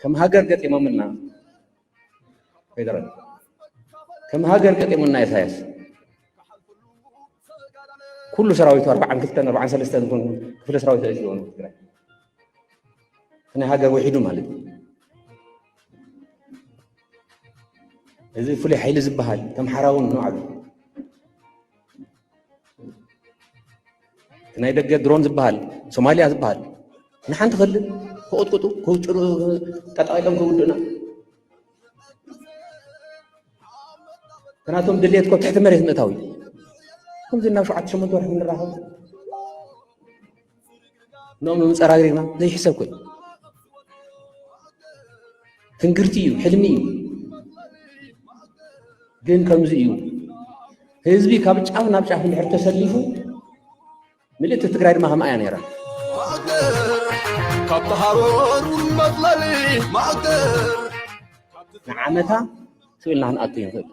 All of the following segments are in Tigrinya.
ከም ሃገር ገጢሞምና፣ ፌደራል ከም ሃገር ገጢሙና ኢሳያስ። ኩሉ ሰራዊቱ ኣርባዓን ክልተን ኣርባዓን ሰለስተን ክፍለ ሰራዊት ኣእትይዎ ትግራይ። ናይ ሃገር ውሒዱ ማለት እዩ። እዚ ፍሉይ ሓይሊ ዝበሃል ተምሓራውን ንባዕሉ ናይ ደገ ድሮን ዝበሃል ሶማልያ ዝበሃል ንሓንቲ ክልል ክቕጥቅጡ ክውጭሩ ጠጣቂጦም ክውድኡና ከናቶም ድሌት ኮ ትሕቲ መሬት ምእታዊ ከምዚ ናብ ሸውዓተ ሸሞንተ ወርሒ ምንራኸብ ኖም ምፀራግሪና ዘይሕሰብ ኮይ ትንግርቲ እዩ፣ ሕልሚ እዩ። ግን ከምዚ እዩ። ህዝቢ ካብ ጫፍ ናብ ጫፍ እንድሕር ተሰሊፉ ምልእቲ ትግራይ ድማ ከምኣ እያ ነይራ። ካብ ተሃሮር መፅለሊ ማእገር ንዓመታ ስብልና ክንኣቱ ይንኽእል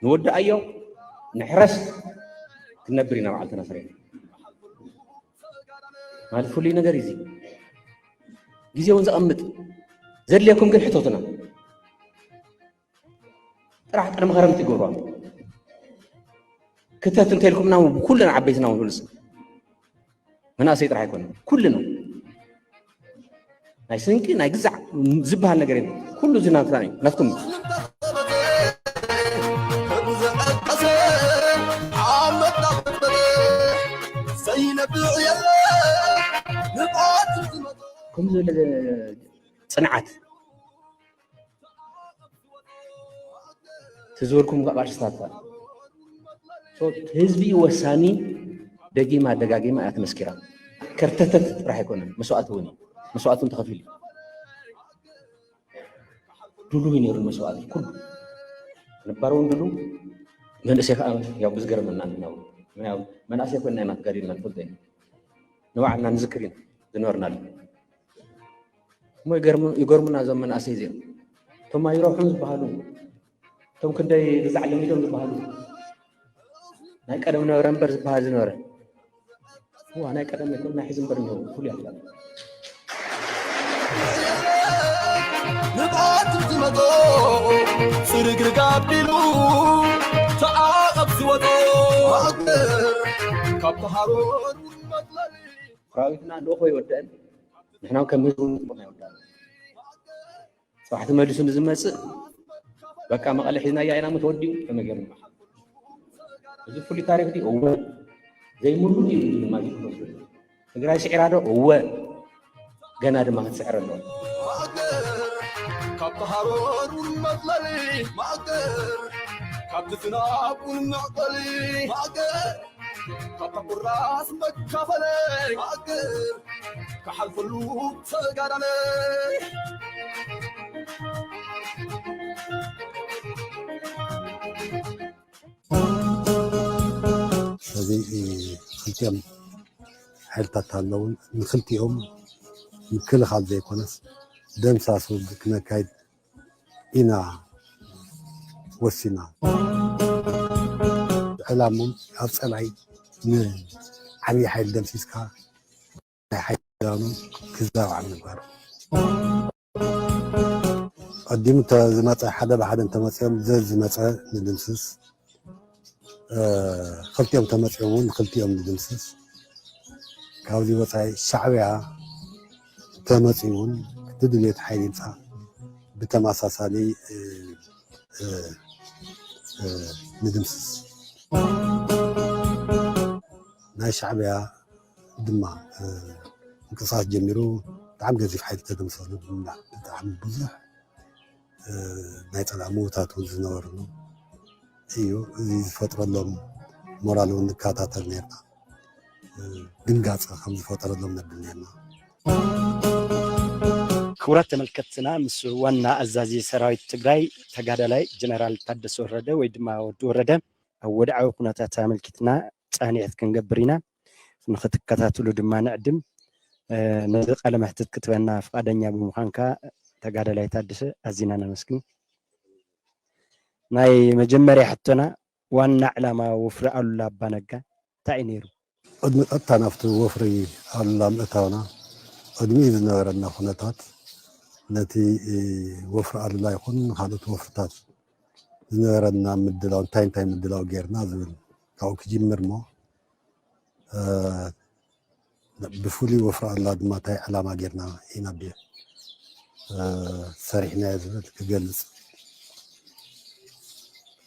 ንወድኣዮ ንሕረስ ክንነብር ኢና በዓልትና ፍሬ ማለት ፍሉይ ነገር እዩ። ግዜ እውን ዘቐምጥ ዘድልየኩም ግን ሕቶትና ጥራሕ ቅድሚ ከረምቲ ይገብሯ ክተት እንተልኩምና ኩልና ዓበይትና እውን ብልፅ መናእሰይ ጥራሕ ኣይኮነ ኩልና ናይ ስንቂ ናይ ግዛዕ ዝበሃል ነገር የለን። ኩሉ እዚ ናትና እዩ ናትኩም ከምዚ ዝበለ ፅንዓት ትዝበልኩም ቃል ስታታ ህዝቢ ወሳኒ ደጊማ ደጋጊማ እያ ተመስኪራ። ከርተተት ጥራሕ ኣይኮነን መስዋእቲ እውን መስዋእቲ እውን ተኸፊሉ ድሉው ነይሩ መስዋእቲ ኩሉ ነባር እውን ድሉው መንእሰይ ከዓ ያው ብዝገርመና ንሕና እውን ያው መናእሰይ ኮይና ኢና ተጋዲልና ንፈልጦ ኢና ንባዕልና ንዝክር ኢና ዝነበርናሉ እሞ ይገርሙ- ይገርሙና እዞም መናእሰይ እዚኦም እቶም ኣይረውሑን ዝበሃሉ እቶም ክንደይ ግዛዕ ለሚዶም ዝበሃሉ ናይ ቀደም ነበረ እምበር ዝበሃል ዝነበረ እዋ ናይ ቀደም ይኩን ናይ ሕዚ እምበር እኒሆ ፍሉይ ኣላ ንብዓት ዝመጦ ስርግርግ ኣቢሉ ተዓቐብ ዝወጦ ሃገር ካብ ተሃሮን መፅለሊ ሰራዊትና ልእኾ ይወደአን ንሕና ከም ህዝቡ ንፅቡቕ ኣይወዳእን። ጽባሕ ተመሊሱ ንዝመጽእ በቃ መቐለ ሒዝናያ ኢና ሞ ተወዲኡ ከመይ ገይሩ እዚ ፍሉይ ታሪኽ ድዩ? እወ ዘይምሉ እዩ ድማ ትግራይ ስዒራ ዶ? እወ ገና ድማ ክትስዕር ኣለዋ። ካብ ተሃሮን መቕለሊ ማእገር ካብ ዝናብ እውን መዕቆሊ ማእገር ካብ ተቁራስ መካፈሊ ማእገር ክሓልፈሉ ተጋዳለ እዚ ክልቲኦም ሓይልታት ኣለዉ። ንክልቲኦም ምክልኻል ዘይኮነስ ደምሳስ ውግእ ክነካይድ ኢና ወሲና። ዕላሞም ኣብ ፀላኢ ንዓብዪ ሓይሊ ደምሲስካ ናይ ሓይሊ ዳኑ ክዛባዕ ምግባር። ቀዲሙ ዝመፀ ሓደ ብሓደ እንተመፅኦም ዘዝመፀ ንድምስስ፣ ክልቲኦም ተመፂኦም እውን ንክልቲኦም ንድምስስ። ካብዚ ወፃኢ ሻዕብያ ተመፂኡ እውን እቲ ድልየት ሓይሊ ይምፃእ ብተመሳሳሊ ንድምስስ። ናይ ሻዕብያ ድማ ምንቅስቃስ ጀሚሩ ብጣዕሚ ገዚፍ ሓይሊ ተደምሰሱ ድማ ብጣዕሚ ብዙሕ ናይ ፀላእ ምውታት እውን ዝነበርሉ እዩ። እዚ ዝፈጥረሎም ሞራል እውን ንከታተል ነርና። ድንጋፀ ከም ዝፈጠረሎም ነብል ነርና። ክቡራት ተመልከትትና ምስ ዋና ኣዛዚ ሰራዊት ትግራይ ተጋዳላይ ጀነራል ታደሰ ወረደ ወይ ድማ ወዲ ወረደ ኣብ ወድዓዊ ኩነታት ኣመልኪትና ፃንሒት ክንገብር ኢና። ንክትከታተሉ ድማ ንዕድም። ነዚ ቃለ መሕትት ክትበና ፍቃደኛ ብምዃንካ ተጋዳላይ ታደሰ ኣዚና ነመስግን። ናይ መጀመርያ ሕቶና ዋና ዕላማ ወፍሪ ኣሉላ ኣባነጋ እንታይ እዩ ነይሩ? ቅድሚ ቀጥታ ናብቲ ወፍሪ ኣሉላ ምእታውና ቅድሚኡ ዝነበረና ኩነታት ነቲ ወፍሪ ኣሉላ ይኹን ካልኦት ወፍርታት ዝነበረና ምድላው፣ እንታይ እንታይ ምድላው ጌርና ዝብል ካብኡ ክጅምር እሞ፣ ብፍሉይ ወፍሪ ኣሉላ ድማ እንታይ ዕላማ ጌርና ኢና ሰሪሕናዮ ዝብል ክገልጽ፣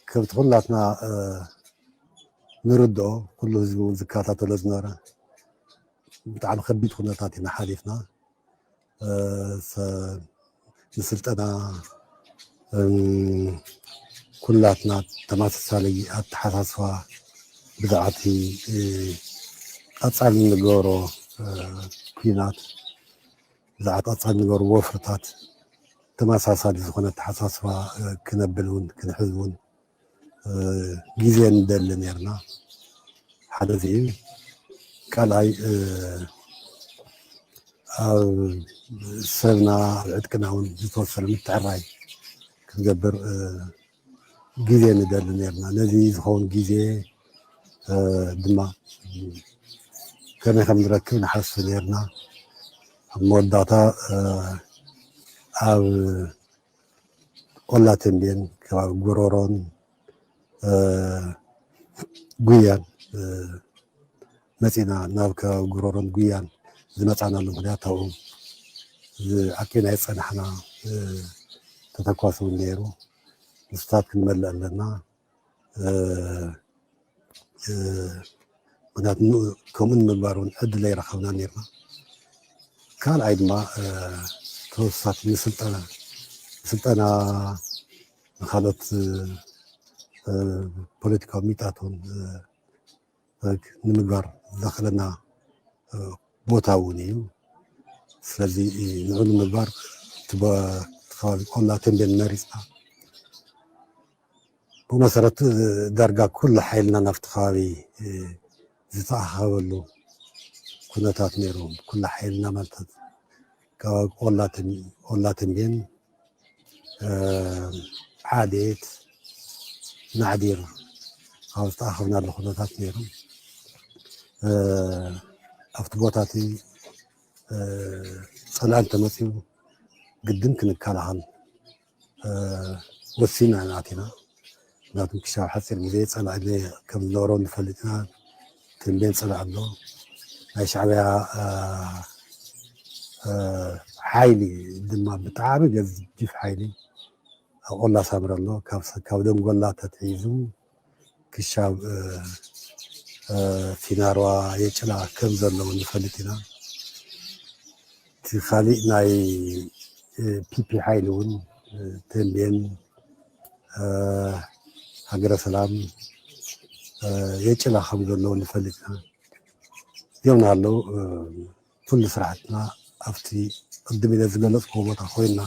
ከምቲ ኩላትና ንርድኦ፣ ኩሉ ህዝቢ እውን ዝከታተሎ ዝነበረ፣ ብጣዕሚ ከቢድ ኩነታት ኢና ሓሊፍና። ንስልጠና ኩላትና ተመሳሳሊ ኣተሓሳስባ ብዛዕባ እቲ ቀፃሊ ንገብሮ ኩናት፣ ብዛዕባ ቀፃሊ ንገብሮ ወፍርታት ተመሳሳሊ ዝኾነ ኣተሓሳስባ ክነብል እውን ክንሕዝ እውን ግዜ ንደሊ ነርና። ሓደ እዚ እዩ። ካልኣይ ኣብ ሰብና ኣብ ዕጥቅና እውን ዝተወሰነ ምትዕራይ ክንገብር ግዜ ንደሊ ነርና። ነዚ ዝኸውን ግዜ ድማ ከመይ ከም ንረክብ ንሓስብ ነርና። ኣብ መወዳእታ ኣብ ቆላ ተንቤን ከባቢ ጎሮሮን ጉያን መፂና። ናብ ከባቢ ጎሮሮን ጉያን ዝመፃናሉ ምክንያት ኣብኡ ኣቂናዮ ዝፀናሕና ተተኳሲ እውን ነይሩ። ንስታት ክንመልእ ኣለና። ምክንያቱ ከምኡ ንምግባር እውን ዕድል ኣይረኸብና ነርና። ካልኣይ ድማ ተወሳኺ ንስልጠና ንስልጠና ንካልኦት ፖለቲካዊ ሚጣት እውን ንምግባር ዘኽእለና ቦታ እውን እዩ። ስለዚ ንዑ ንምግባር እቲ ከባቢ ቆላ ተንቤን መሪፅና። ብመሰረት ዳርጋ ኩሉ ሓይልና ናብቲ ከባቢ ዝተኣኻበሉ ኩነታት ነይሩ። ኩሉ ሓይልና ማለት ካብ ቆላ ተንቤን ዓዴት፣ ናዕዲር ካብ ዝተኣኸብናሉ ኩነታት ነይሩ። ኣብቲ ቦታ እቲ ፀላኢ እንተመፅኡ ግድን ክንከላኸል ወሲና ኢና ኣቲና። ምክንያቱም ክሻብ ሓፂር ግዜ ፀላኢ ከም ዝነበሮ ንፈልጥ ኢና። ተንቤን ፀላኢ ኣሎ። ናይ ሻዕብያ ሓይሊ ድማ ብጣዕሚ ገዚፍ ሓይሊ ኣብ ቆላ ሳምረ ኣሎ። ካብ ደንጎላ ተትሒዙ ክሻብ ፊናርዋ የጭላ ከም ዘለዉ ንፈልጥ ኢና። እቲ ካሊእ ናይ ፒፒ ሓይሊ እውን ተንቤን፣ ሃገረ ሰላም፣ የጭላ ከም ዘለዉ ንፈልጥ ኢና። እዚኦም ናሃለዉ ኩሉ ስራሕትና ኣብቲ ቅድም ኢለ ዝገለፅክዎ ቦታ ኮይንና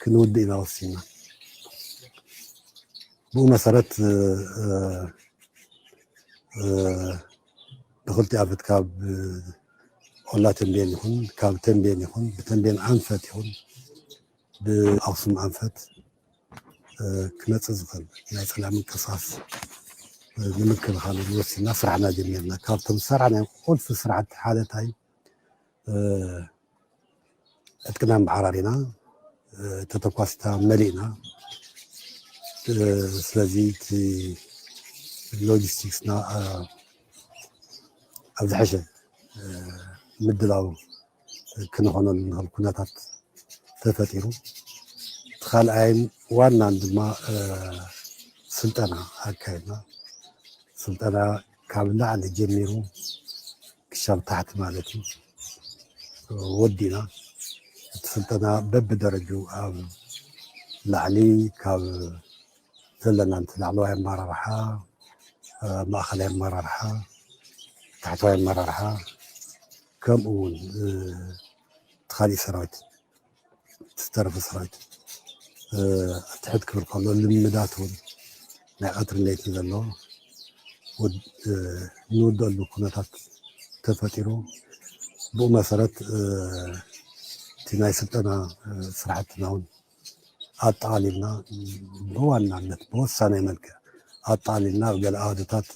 ክንውድእ ኢና ወሲንና። ብኡ መሰረት ብክልቲኣፈት ካብ ቆላ ተንቤን ይኹን ካብ ተንቤን ይኹን ብተንቤን ኣንፈት ይኹን ብኣክሱም ኣንፈት ክመፅእ ዝኽእል ናይ ፀላኢ ምንቅስቃስ ንምክልኻል ወሲንና ስራሕና ጀሚርና። ካብቶም ዝሰራሕናዮም ቁልፊ ስራሕቲ ሓደ እንታይ ዕጥቅና ኣመዓራሪና ተተኳሲታ መሊእና። ስለዚ እቲ ሎጂስቲክስና ኣብ ዝሐሸ ምድላው ክንኾነሉ ንኽእል ኩነታት ተፈጢሩ። እቲ ካልኣይን ዋናን ድማ ስልጠና ኣካይድና። ስልጠና ካብ ላዕሊ ጀሚሩ ክሻብ ታሕቲ ማለት እዩ ወዲና። እቲ ስልጠና በብደረጁ ኣብ ላዕሊ ካብ ዘለና እቲ ላዕለዋይ ኣመራርሓ፣ ማእኸላይ ኣመራርሓ፣ ታሕተዋይ ኣመራርሓ ከምኡ እውን እቲ ካሊእ ሰራዊት ዝተረፈ ሰራዊት ኣትሕት ክብል ከሎ ልምዳት እውን ናይ ቀትሪ ለይቲ ዘለዎ ንውደሉ ኩነታት ተፈጢሩ። ብኡ መሰረት እቲ ናይ ስልጠና ስራሕትና እውን ኣጠቓሊልና ብዋናነት ብወሳናይ መልክዕ ኣጠቓሊልና ኣብ ገለ ኣሃዱታት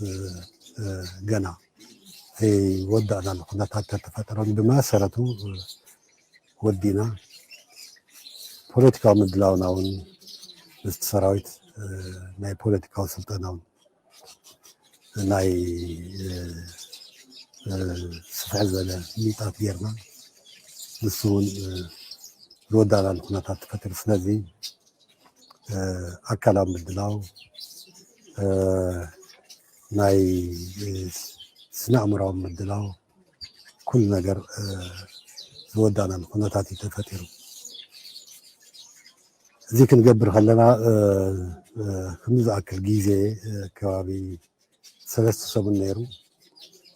ገና ዘይወዳእናሉ ኩነታት ተተፈጠረን ብመሰረቱ ወዲና ፖለቲካዊ ምድላውና እውን ምስቲ ሰራዊት ናይ ፖለቲካዊ ስልጠና እውን ናይ ስፍሕ ዝበለ ሚጣት ጌርና፣ ንሱ እውን ዝወዳእናሉ ኩነታት ተፈጢሩ። ስለዚ ኣካላዊ ምድላው፣ ናይ ስነ ኣእምራዊ ምድላው፣ ኩሉ ነገር ዝወዳእናሉ ኩነታት እዩ ተፈጢሩ። እዚ ክንገብር ከለና ክንዲ ዝኣክል ግዜ፣ ከባቢ ሰለስተ ሰሙን ነይሩ፣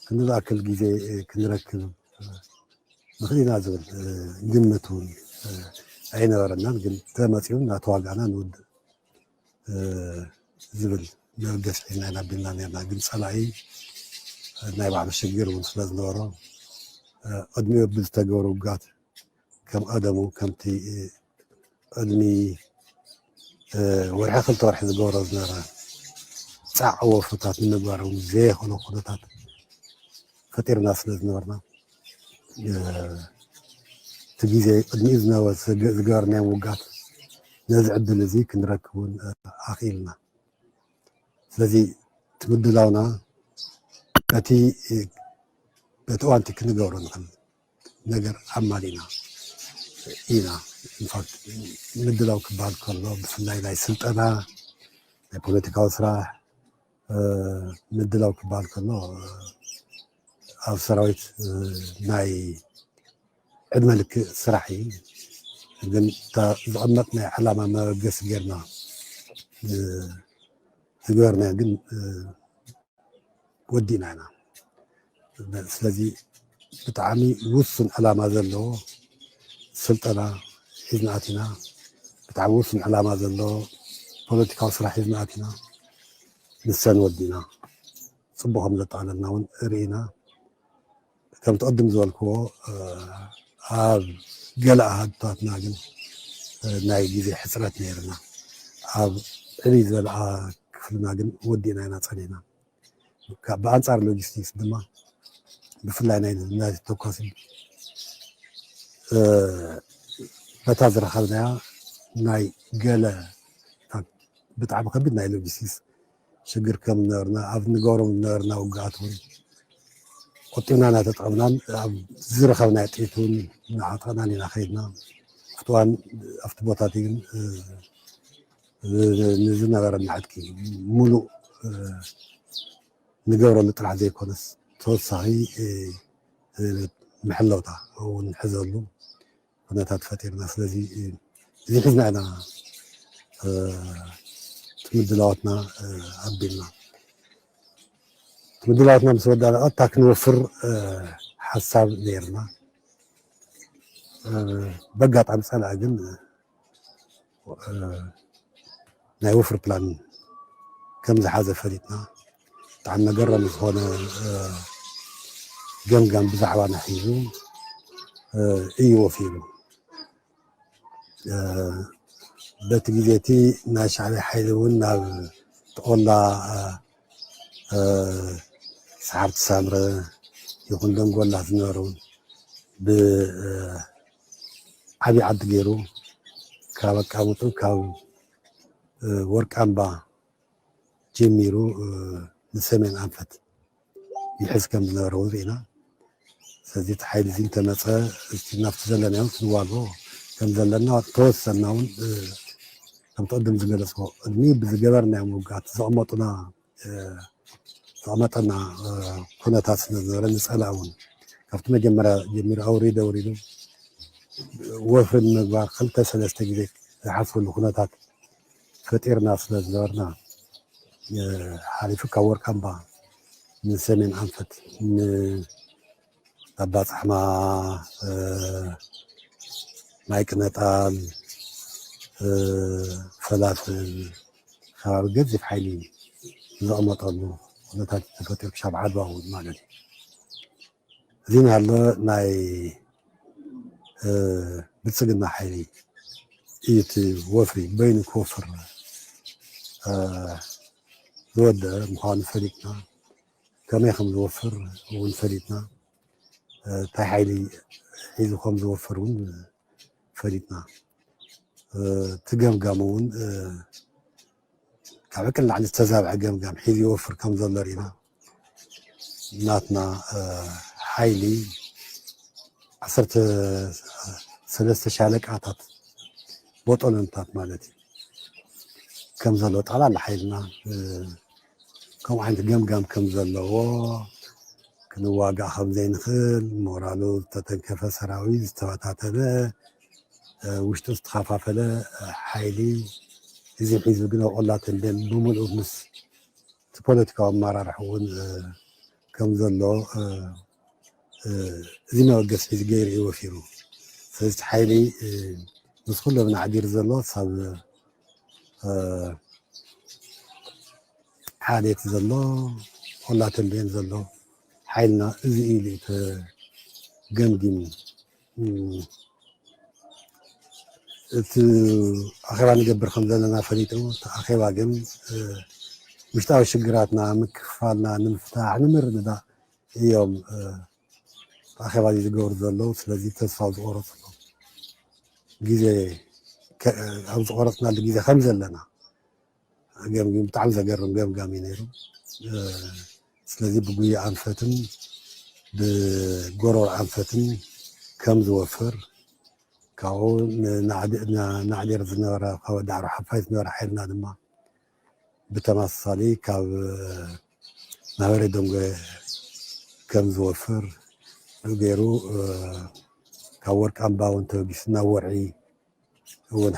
ክንዲ ዝኣክል ግዜ ክንረክብ ንኽእል ኢና ዝብል ግምት እውን ኣይነበረናን። ግን ተመፂኡ እናተዋጋእና ንውድእ ዝብል መበገሲ ሒዝና ኢና ቢልና ነርና። ግን ፀላኢ ናይ ባዕሉ ሽግር እውን ስለ ዝነበሮ፣ ቅድሚኡ ብዝተገብሩ ውጋት ከም ቀደሙ፣ ከምቲ ቅድሚ ወርሒ ክልተ ወርሒ ዝገብሮ ዝነበረ ፃዕ ወፍርታት ንምግባር እውን ዘየኽእሎ ኩነታት ፈጢርና ስለ ዝነበርና፣ እቲ ግዜ ቅድሚኡ ዝነበረ ዝገበርናዮም ውጋት ነዚ ዕድል እዚ ክንረክብ እውን ኣኽኢልና። ስለዚ እቲ ምድላውና በቲ በቲ እዋንቲ ክንገብሮ ንኽእል ነገር ኣማሊና ኢና። ኢንፋክት ምድላው ክበሃል ከሎ ብፍላይ ናይ ስልጠና፣ ናይ ፖለቲካዊ ስራሕ ምድላው ክበሃል ከሎ ኣብ ሰራዊት ናይ ዕድመ ልክእ ስራሕ እዩ። ግን እታ ዝቐመጥናዮ ዕላማ መበገሲ ጌርና ዝገበርናዮ ግን ወዲእና ኢና። ስለዚ ብጣዕሚ ውሱን ዕላማ ዘለዎ ስልጠና ሒዝና ኣቲና፣ ብጣዕሚ ውሱን ዕላማ ዘለዎ ፖለቲካዊ ስራሕ ሒዝና ኣቲና፣ ንሰን ወዲእና። ፅቡቕ ከም ዘጠቓለልና እውን ርኢና። ከምቲ ቅድም ዝበልክዎ ኣብ ገለ ኣሃዱታትና ግን ናይ ግዜ ሕፅረት ነይርና፣ ኣብ ዕብይ ዝበልዓ ክፍልና ግን ወዲእና ኢና ፀኒሕና። ብኣንፃር ሎጂስቲክስ ድማ ብፍላይ ናይ ተኳሲ በታ ዝረኸብናያ ናይ ገለ ብጣዕሚ ከቢድ ናይ ሎጂስቲክስ ሽግር ከም ዝነበርና፣ ኣብ ንገብሮም ዝነበርና ውግኣት እውን ቆጢብና እናተጠቐምናን ኣብ ዝረኸብናዮ ጥይት እውን እናዓጠቕናን ኢና ከይድና። ኣብቲ እዋን ኣብቲ ቦታ እቲ ግን ንዝነበረና ዕጥቂ ሙሉእ ንገብረሉ ጥራሕ ዘይኮነስ ተወሳኺ መሐለውታ እውን ንሕዘሉ ኩነታት ፈጢርና። ስለዚ እዚ ሒዝና ኢና እቲ ምድላዋትና ኣቢልና። እቲ ምድላዋትና ምስ ወዳእና ቀጥታ ክንወፍር ሓሳብ ነይርና። በጋጣሚ ፀላኢ ግን ናይ ወፍሪ ፕላን ከም ዝሓዘ ፈሊጥና። ብጣዕሚ መገረሚ ዝኾነ ገምጋም ብዛዕባና ሒዙ እዩ ወፊሩ። በቲ ግዜ እቲ ናይ ሻዕብያ ሓይሊ እውን ናብ ቆላ ሰዓርቲ ሳምረ ይኹን ደንጎላ ዝነበሩ ብዓብዪ ዓዲ ገይሩ ካብ ኣቃምጡ ካብ ወርቃምባ ጀሚሩ ንሰሜን ኣንፈት ይሕዝ ከም ዝነበረ እውን ርኢና። ስለዚ እቲ ሓይሊ እዚ እንተመፀ እቲ ናብቲ ዘለናዮ ክንዋልቦ ከም ዘለና ተወሰና እውን ከምቲ ቅድም ዝገለፅዎ ቅድሚ ብዝገበርናዮም ውግኣት ዘቕመጡና ዘቐመጠና ኩነታት ስለ ዝነበረ ንፀላኢ እውን ካብቲ መጀመርያ ጀሚሩ ኣውሪደ ኣውሪዱ ወፍሪ ንምግባር ክልተ ሰለስተ ግዜ ዝሓስበሉ ኩነታት ፈጢርና ስለ ዝነበርና ሓሊፉ ካብ ወርቃምባ ንሰሜን ኣንፈት ንኣባፃሕማ ማይ ቅነጣል ፈላፍል ከባቢ ገዚፍ ሓይሊ ዘቐመጠሉ ኩነታት ተፈጢሩ ክሻብ ዓድዋ እውን ማለት እዩ። እዚ ናሃሎ ናይ ብልፅግና ሓይሊ እዩ እቲ ወፍሪ በይኑ ክወፍር ዝወደአ ምዃኑ ፈሊጥና፣ ከመይ ከም ዝወፍር እውን ፈሊጥና፣ እንታይ ሓይሊ ሒዙ ከም ዝወፍር እውን ፈሊጥና። እቲ ገምጋም እውን ካብ ዕቅን ላዕሊ ዝተዛብዐ ገምጋም ሒዙ ይወፍር ከም ዘሎ ርኢና። ናትና ሓይሊ ዓሰርተ ሰለስተ ሻለቃታት ቦጦሎንታት ማለት እዩ ከም ዘሎ፣ ጠቕላላ ሓይልና ከምኡ ዓይነት ገምጋም ከም ዘለዎ፣ ክንዋጋእ ከም ዘይንኽእል፣ ሞራሉ ዝተተንከፈ ሰራዊት፣ ዝተበታተነ፣ ውሽጡ ዝተኸፋፈለ ሓይሊ፣ እዚ ሒዙ ግን ኣብ ቆላ ተንቤን ብምልኡ ምስ እቲ ፖለቲካዊ ኣመራርሓ እውን ከም ዘሎ እዚ መበገሲ ሒዙ ገይሩ እዩ ወፊሩ። ስለዚ እቲ ሓይሊ ምስ ኩሎም ናዕዲር ዘሎ ሳብ ዓሌት ዘሎ፣ ቆላ ተንቤን ዘሎ ሓይልና እዚ እዩ ኢሉ ተገምጊሙ። እቲ ኣኼባ ንገብር ከም ዘለና ፈሊጡ፣ እቲ ኣኼባ ግን ውሽጣዊ ሽግራትና ምክፍፋልና ንምፍታሕ ንምርድዳእ እዮም ኣኼባ ዝገብሩ ዘለዉ። ስለዚ ተስፋ ኣብ ዝቆረፅሉ ግዜ፣ ኣብ ዝቆረፅናሉ ግዜ ከም ዘለና ገምጊም፣ ብጣዕሚ ዘገርም ገምጋም እዩ ነይሩ። ስለዚ ብጉያ ኣንፈትን ብጎረሮ ኣንፈትን ከም ዝወፍር፣ ካብኡ ናዕዲር ዝነበረ፣ ካብ ዳዕሮ ሓፋሽ ዝነበረ ሓይልና ድማ ብተመሳሳሊ ካብ ማህበረ ደንጎ ከም ዝወፍር ገይሩ፣ ካብ ወርቂ ኣምባ እውን ተበጊሱ ናብ ወርዒ እውን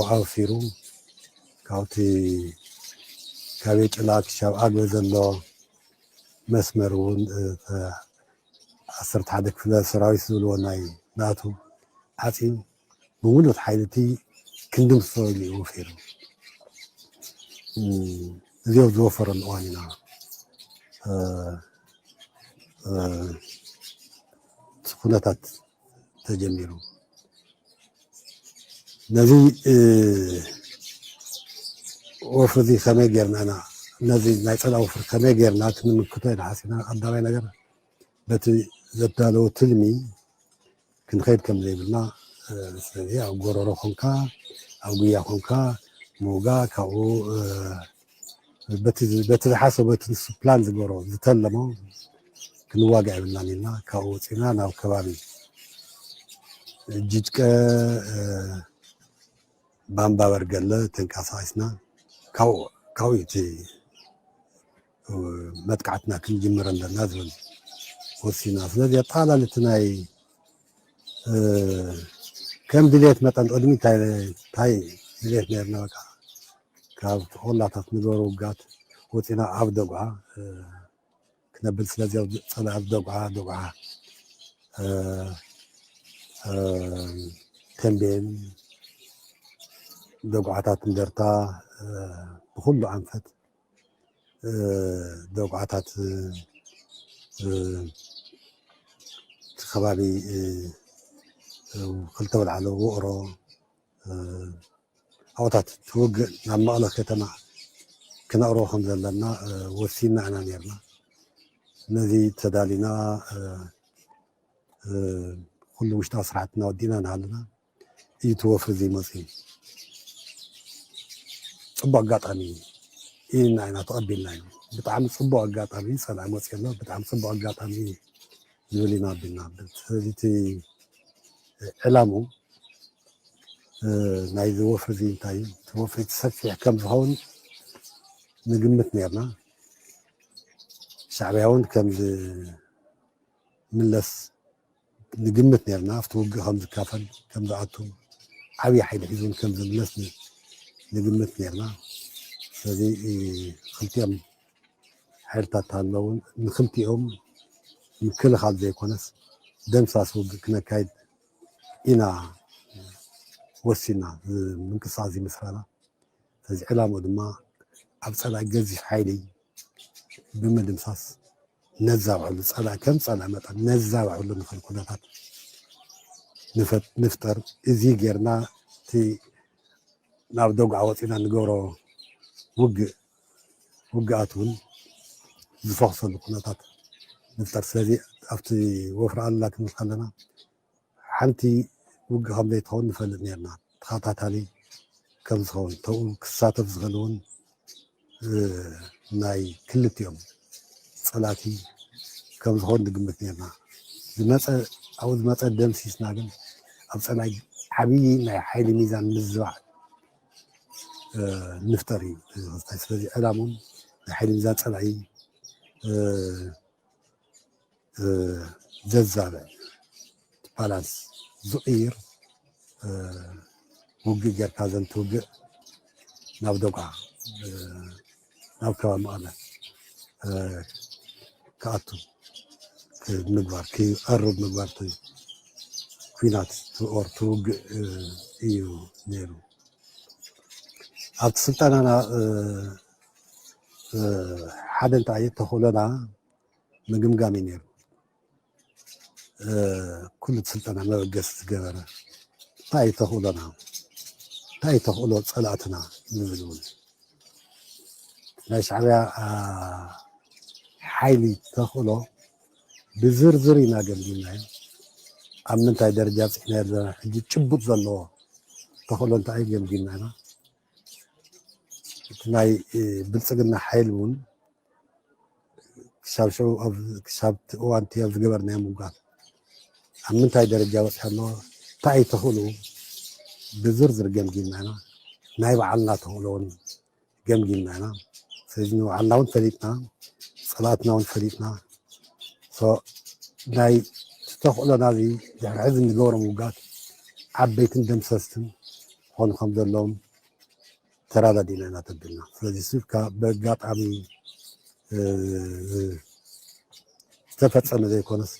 ኣወፊሩ፣ ካብቲ ካብ የጭላ ክሻብ ኣግበ ዘሎ መስመር እውን ዓሰርተ ሓደ ክፍለ ሰራዊት ዝብልዎ ናይ ናቱ ዓፂዩ ብምሉእ ሓይሊ እቲ ክንድምስሶ ኢሉ እዩ ወፊሩ። እዚ ኣብ ዝወፈረሉ እዋን ኢና እቲ ኩነታት ተጀሚሩ። ነዚ ወፍሪ እዚ ከመይ ጌርና ኢና፣ ነዚ ናይ ጸላኢ ወፍሪ ከመይ ጌርና ክንምክቶ ኢና ሓሲብና። ቀዳማይ ነገር በቲ ዘዳለዎ ትልሚ ክንኸይድ ከም ዘይብልና፣ ስለዚ ኣብ ጎረሮ ኮንካ፣ ኣብ ጉያ ኮንካ ምውጋእ፣ ካብኡ በቲ ዝሓሰቦ፣ በቲ ንሱ ፕላን ዝገበሮ፣ ዝተለሞ ክንዋጋእ የብልናን ኢልና፣ ካብኡ ወፂና ናብ ከባቢ ጅጅቀ፣ ባምባ በርገለ ተንቀሳቂስና፣ ካብኡ፣ ካብኡ እቲ መጥቃዕትና ክንጅምር ኣለና ዝብል ወሲና። ስለዚ ኣጠቓላሊ እቲ ናይ ከም ድሌት መጠን ቅድሚ እንታይ ድሌት ነርና፣ በቃ ካብ ቆላታት ንገሩ ውጋት ወፂና ኣብ ደጉዓ ክነብል። ስለዚ ኣብ ፀላ ኣብ ደጉዓ፣ ደጉዓ ተንቤን፣ ደጉዓታት እንደርታ፣ ብኩሉ ኣንፈት ደጉዓታት እቲ ከባቢ ክልተ ወልዓሎ ውቕሮ ኣብታት ትውግእ ናብ መቐለ ከተማ ክነቕርቦ ከም ዘለና ወሲና ኢና ነርና። ነዚ ተዳሊና ኩሉ ውሽጣዊ ስራሕትና ወዲና እናሃለና እዩ እቲ ወፍሪ እዚ መፅዩ። ፅቡቅ ኣጋጣሚ እዩ ኢልና ኢና ተቐቢልና እዩ። ብጣዕሚ ፅቡቅ ኣጋጣሚ እዩ ፀላኢ መፅዩ ኣሎ። ብጣዕሚ ፅቡቅ ኣጋጣሚ እዩ ዝብል ኢና ኣቢልና። ስለዚ እቲ ዕላሙ ናይዚ ወፍሪ እዚ እንታይ እዩ? እቲ ወፍሪ እቲ ሰፊሕ ከም ዝኸውን ንግምት ነርና። ሻዕብያ እውን ከም ዝምለስ ንግምት ነርና። ኣብቲ ውግእ ከም ዝካፈል፣ ከም ዝኣቱ፣ ዓብዪ ሓይሊ ሒዙ እውን ከም ዝምለስ ንግምት ነርና። ስለዚ ክልቲኦም ሓይልታት ኣለውን ንክልቲኦም ምክልኻል ዘይኮነስ ደምሳስ ውግእ ክነካይድ ኢና ወሲና ምንቅስቃስ ይመስላና። ስለዚ ዕላምኡ ድማ ኣብ ጸላኢ ገዚፍ ሓይሊ ብምድምሳስ ነዛብዐሉ፣ ጸላኢ ከም ጸላኢ መጠን ነዛብዐሉ ንኽእል ኩነታት ንፈት-፣ ንፍጠር። እዚ ጌርና እቲ ናብ ደጉዓ ወጺና ንገብሮ ውግእ፣ ውግኣት እውን ዝፈኽሰሉ ኩነታት ንፍጠር። ስለዚ ኣብቲ ወፍሪ ኣሉላ ክንብል ከለና ሓንቲ ውግእ ከም ዘይትኸውን ንፈልጥ ኔርና። ተኸታታሊ ከም ዝኸውን፣ ተብኡ ክሳተፍ ዝኽእል እውን ናይ ክልቲኦም ፀላእቲ ከም ዝኸውን ንግምት ነርና። ዝመፀ ኣብኡ ዝመፀ ደምሲስና ግን ኣብ ፀላኢ ዓብዪ ናይ ሓይሊ ሚዛን ምዝባዕ ንፍጠር እዩ። ስለዚ ዕላምኡን ናይ ሓይሊ ሚዛን ፀላኢ ዘዛብዕ፣ ባላንስ ዝቕይር ውግእ ጌርካ ዘንትውግእ ናብ ደጓ ናብ ከባቢ መቐለ ክኣቱ ምግባር ክቐርብ ምግባር ኩናት ትኦር ትውግእ እዩ ነይሩ። ኣብቲ ስልጠናና ሓደ እንታይ ተኽእሎና ምግምጋም እዩ ነይሩ። ኩሉ ስልጠና መበገሲ ዝገበረ እንታይ ተኽእሎና እንታይ ተኽእሎ ፀላእትና ዝብል እውን ናይ ሻዕብያ ሓይሊ ተኽእሎ ብዝርዝር ኢና ገምጊምናዮ። ኣብ ምንታይ ደረጃ ኣብፂሕና ዘለና ሕጂ ጭቡጥ ዘለዎ ተኽእሎ እንታይ ገምጊምና ኢና። እቲ ናይ ብልፅግና ሓይሊ እውን ክሳብ ሽዑ ክሳብ እዋንቲ ኣብ ዝገበርናዮ ምውጋድ ኣብ ምንታይ ደረጃ በፂሑ ኣሎ እንታይ ተኽእሉ ብዝርዝር ገምጊምና ኢና። ናይ በዓልና ተኽእሎ እውን ገምጊምና ኢና። ስለዚ ንባዕልና እውን ፈሊጥና ፀላእትና እውን ፈሊጥና ናይ ተኽእሎና እዚ ድሕሪ ሕዚ እንገብሮም ውጋት ዓበይትን ደምሰስትን ክኾኑ ከም ዘለዎም ተራዳዲና ኢና ተቢልና። ስለዚ ስብካ በጋጣሚ ዝተፈፀመ ዘይኮነስ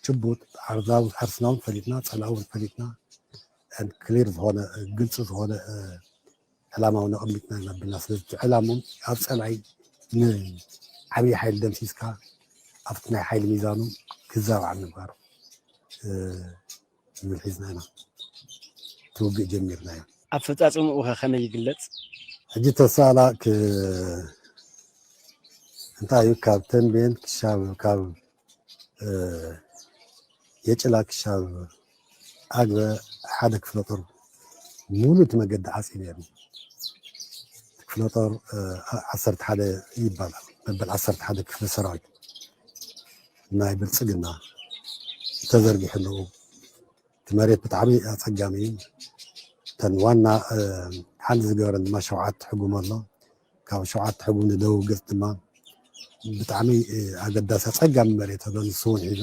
ጭቡጥ ዓርዛዊ ዓርስና እውን ፈሊጥና ፀላእ እውን ፈሊጥና ክሊር ዝኾነ ግልፂ ዝኾነ ዕላማ እውን ኣቐሚጥና ኢና ኣቢልና። ስለዚ ዕላሞም ኣብ ፀላኢ ንዓብዪ ሓይሊ ደምሲስካ ኣብቲ ናይ ሓይሊ ሚዛኑ ክዛባዕ ምግባር ዝብል ሒዝና ኢና ትውግእ ጀሚርና እያ። ኣፈፃፅምኡ ከ ከመይ ይግለፅ? ሕጂ ተሳላ እንታይ እዩ ካብ ተንቤን ክሻብ ካብ የጭላ ክሻብ ኣግበ ሓደ ክፍለ ጦር ሙሉ እቲ መገዲ ዓፂ ነይሩ። ክፍለ ጦር ዓሰርተ ሓደ ይባላል። መበል ዓሰርተ ሓደ ክፍለ ሰራዊት ናይ ብልፅግና ተዘርጊሑ ኣለዉ። እቲ መሬት ብጣዕሚ ኣፀጋሚ እዩ። እተን ዋና ሓንድ ዝገበረን ድማ ሸውዓተ ሕጉም ኣሎ። ካብ ሸውዓተ ሕጉም ንደቡብ ገፅ ድማ ብጣዕሚ ኣገዳሲ ኣፀጋሚ መሬት ኣሎ። ንሱ እውን ሒዙ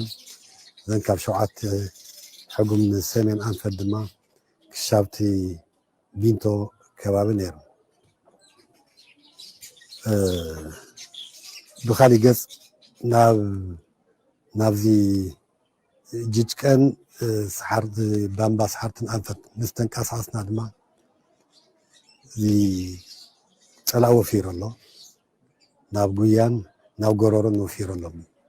እዘን ካብ ሸውዓተ ሕጉም ንሰሜን ኣንፈት ድማ ክሻብቲ ቢንቶ ከባቢ ነይሩ። ብካሊእ ገፅ ናብ ናብዚ ጅጭቀን ሰሓር ባምባ ሰሓርትን ኣንፈት ምስ ተንቀሳቀስና ድማ እዚ ፀላእ ወፊሩ ኣሎ። ናብ ጉያን ናብ ጎረሮን ወፊሩ ኣሎ።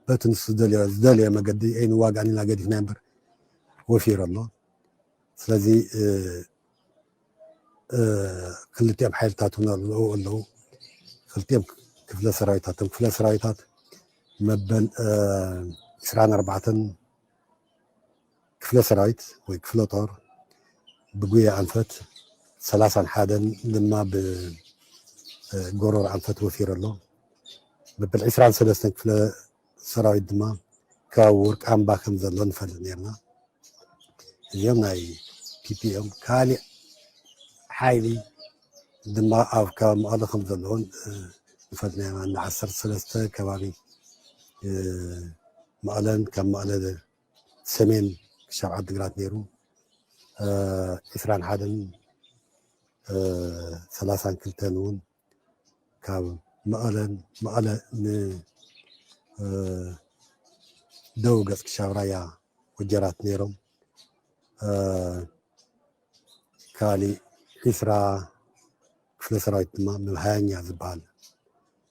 በቲ ንሱ ዝደልዮ ዝደልዮ መገዲ ኣይንዋጋእን ኢልና ገዲፍና እምበር ወፊሩ ኣሎ። ስለዚ ክልቲኦም ሓይልታት እውን ኣለዉ ኣለዉ። ክልቲኦም ክፍለ ሰራዊታት እቶም ክፍለ ሰራዊታት መበል ዕስራን ኣርባዕተን ክፍለ ሰራዊት ወይ ክፍለ ጦር ብጉያ ኣንፈት ሰላሳን ሓደን ድማ ብጎሮር ኣንፈት ወፊሩ ኣሎ። መበል ዕስራን ሰለስተን ክፍለ ሰራዊት ድማ ከባቢ ወርቃምባ ከም ዘሎ ንፈልጥ ነርና። እዚኦም ናይ ፒፒ እዮም። ካሊእ ሓይሊ ድማ ኣብ ከባቢ መቐለ ከም ዘለውን ንፈልጥ ነርና። ን ዓሰርተ ሰለስተ ከባቢ መቐለን ካብ መቐለ ሰሜን ክሻብ ዓዲግራት ነይሩ። ዕስራን ሓደን ሰላሳን ክልተን እውን ካብ መቐለን መቐለ ንደቡብ ገፅ ክሻብ ራያ ወጀራት ነይሮም። ካሊእ ዒስራ ክፍለ ሰራዊት ድማ መብሃያኛ ዝበሃል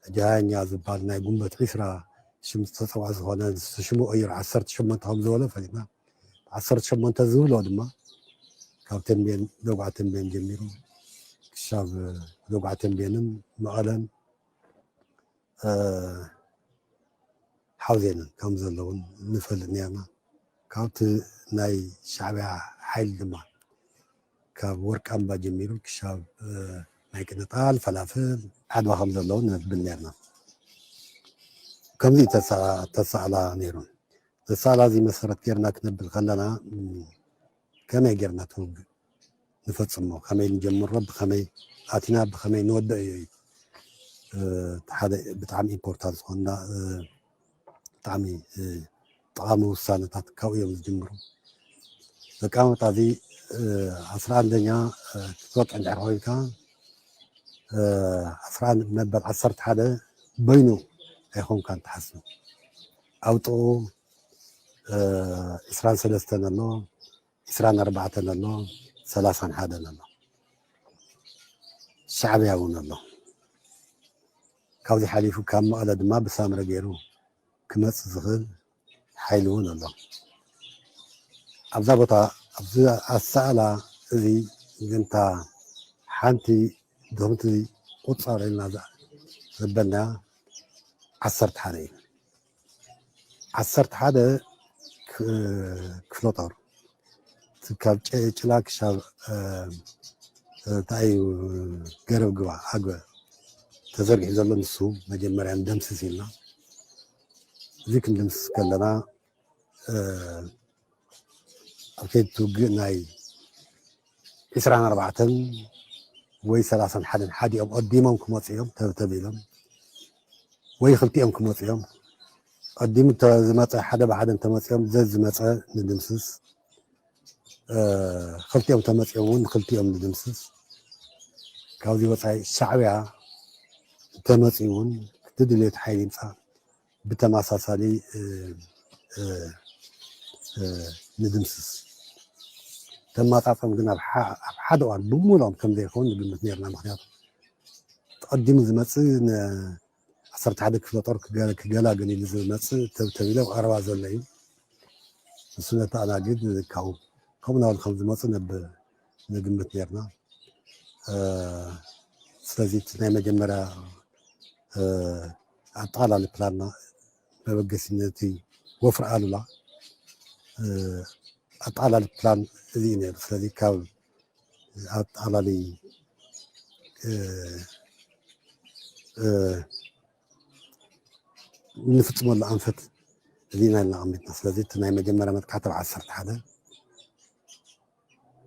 ሕጂ ሃያኛ ዝበሃል ናይ ጉንበት ዒስራ ሽም ዝተፀውዐ ዝኾነ ሽሙ ቀይሩ ዓሰርተ ሸሞንተ ከም ዝበሎ ፈሊጥና። ዓሰርተ ሸሞንተ ዝብሎ ድማ ካብ ተንቤን ደጉዓ ተንቤን ጀሚሩ ክሻብ ደጉዓ ተንቤንን መቐለን ሓውዜንን ከም ዘለውን ንፈልጥ ነርና። ካብቲ ናይ ሻዕብያ ሓይሊ ድማ ካብ ወርቃምባ ጀሚሩ ክሻብ ናይ ቅንጣል ፈላፍል ዓድዋ ከም ዘለዉ ነብል ነርና። ከምዚ ተሳእላ ነይሩ። ተሳእላ እዚ መሰረት ጌርና ክነብል ከለና ከመይ ጌርና ትውግእ ንፈጽሞ፣ ከመይ ንጀምሮ፣ ብኸመይ ኣቲና ብኸመይ ንወደእ እዩ ሓደ ብጣዕሚ ኢምፖርታንት ዝኾንና ብጣዕሚ ጠቓሚ ውሳነታት ካብኡ እዮም ዝጅምሩ። ደቂ ኣመጣ እዚ ዓስራ ኣንደኛ ክትወቅዕ እንድሕር ኮይንካ ዓስራ መበል ዓሰርተ ሓደ በይኑ ኣይኮንካን ትሓስቡ። ኣብ ጥቕኡ ዕስራን ሰለስተን ኣሎ፣ ዕስራን ኣርባዕተን ኣሎ፣ ሰላሳን ሓደን ኣሎ። ሻዕብያ እውን ኣሎ። ካብዚ ሓሊፉ ካብ መቐለ ድማ ብሳምረ ገይሩ ክመጽእ ዝኽእል ሓይሊ እውን ኣሎ። ኣብዛ ቦታ ኣብዚ ኣሳእላ እዚ ግን እታ ሓንቲ ድኽምቲ ቁጸር ኢልና ዘበልና ዓሰርተ ሓደ እዩ። ዓሰርተ ሓደ ክፍለ ጦር ካብ ጭላ ክሻብ እንታይ እዩ ገረብ ግባ ኣግበ ተዘርጊሑ ዘሎ ንሱ መጀመርያ ንደምስስ ኢልና እዚ ክንድምስስ ከለና ኣብ ከይዲ ውግእ ናይ ዕስራን ኣርባዕተን ወይ ሰላሳን ሓደን ሓዲኦም ቀዲሞም ክመፁ እዮም ተብተብ ኢሎም ወይ ክልቲኦም ክመፁ እዮም። ቀዲሙ ዝመፀ ሓደ ብሓደ እንተመፂኦም ዘዝመፀ ንድምስስ፣ ክልቲኦም ተመፂኦም እውን ንክልቲኦም ንድምስስ። ካብዚ ወፃኢ ሻዕብያ እንተመፂኡ እውን እቲ ድሌት ሓይሊ ይምፃእ ብተመሳሳሊ ንድምስስ። ተማፃፀም ግን ኣብ ሓደ እዋን ብምሉኦም ከም ዘይኸውን ንግምት ነርና። ምክንያቱ ተቐዲሙ ዝመፅእ ዓሰርተ ሓደ ክፍለ ጦር ክገላገል ኢሉ ዝመፅእ ተብተብ ኢለ ኣብ ቀረባ ዘሎ እዩ። ንሱ ነተኣናግድ ካብኡ ከምኡ ናበሉ ከም ዝመፁ ነብ ንግምት ነርና። ስለዚ እቲ ናይ መጀመርያ ኣጠቓላሊ ፕላንና መበገሲ ነቲ ወፍሪ ኣሉላ ኣጠቓላሊ ፕላን እዚ እዩ ነይሩ። ስለዚ ካብ ኣጠቓላሊ ንፍፅመሉ ኣንፈት እዚ ኢና ኢልና ኣቐሚጥና። ስለዚ እቲ ናይ መጀመርያ መጥቃዕቲ ኣብ ዓሰርተ ሓደ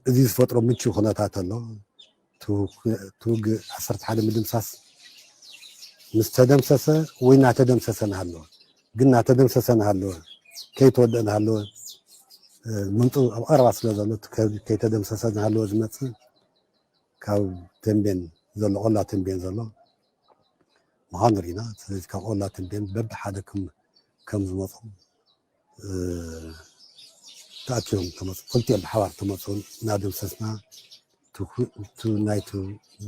እዚ ዝፈጥሮ ምቹ ኩነታት ኣሎ። ትውግእ ዓሰርተ ሓደ ምድምሳስ ምስ ተደምሰሰ ወይ እናተደምሰሰ ንሃለወ ግን እናተደምሰሰ ንሃለወ ከይተወደእ ንሃለወ ምንጡ ኣብ ቀረባ ስለ ዘሎ ከይተደምሰሰ ንሃለወ ዝመፅእ ካብ ተንቤን ዘሎ ቆላ ተንቤን ዘሎ ምዃኑ ርኢና። ስለዚ ካብ ቆላ ተንቤን በብሓደ ከም ዝመፁ ተኣኪቦም ተመፁ። ክልቲኦም ብሓባር ተመፁን እናደምሰስና ናይቲ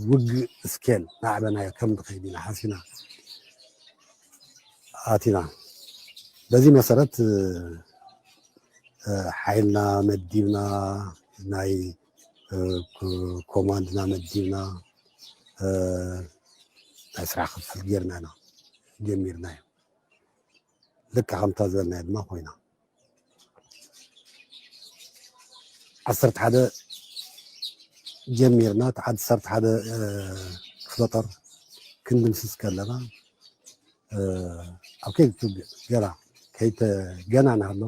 ውግእ ስኬል ናዕበናዮ ከም ንኸይድ ኢና ሓሲና ኣቲና። በዚ መሰረት ሓይልና መዲብና ናይ ኮማንድና መዲብና ናይ ስራሕ ክፍል ጌርና ኢና ጀሚርናዮ። ልክዕ ከምታ ዝበልናዮ ድማ ኮይና ዓሰርተ ሓደ ጀሚርና እቲ ዓሰርተ ሓደ ክፍለ ጦር ክንድምስስ ከለና ኣብ ከይዲ ትውግእ ገና ከይተ ገና ናሃሎ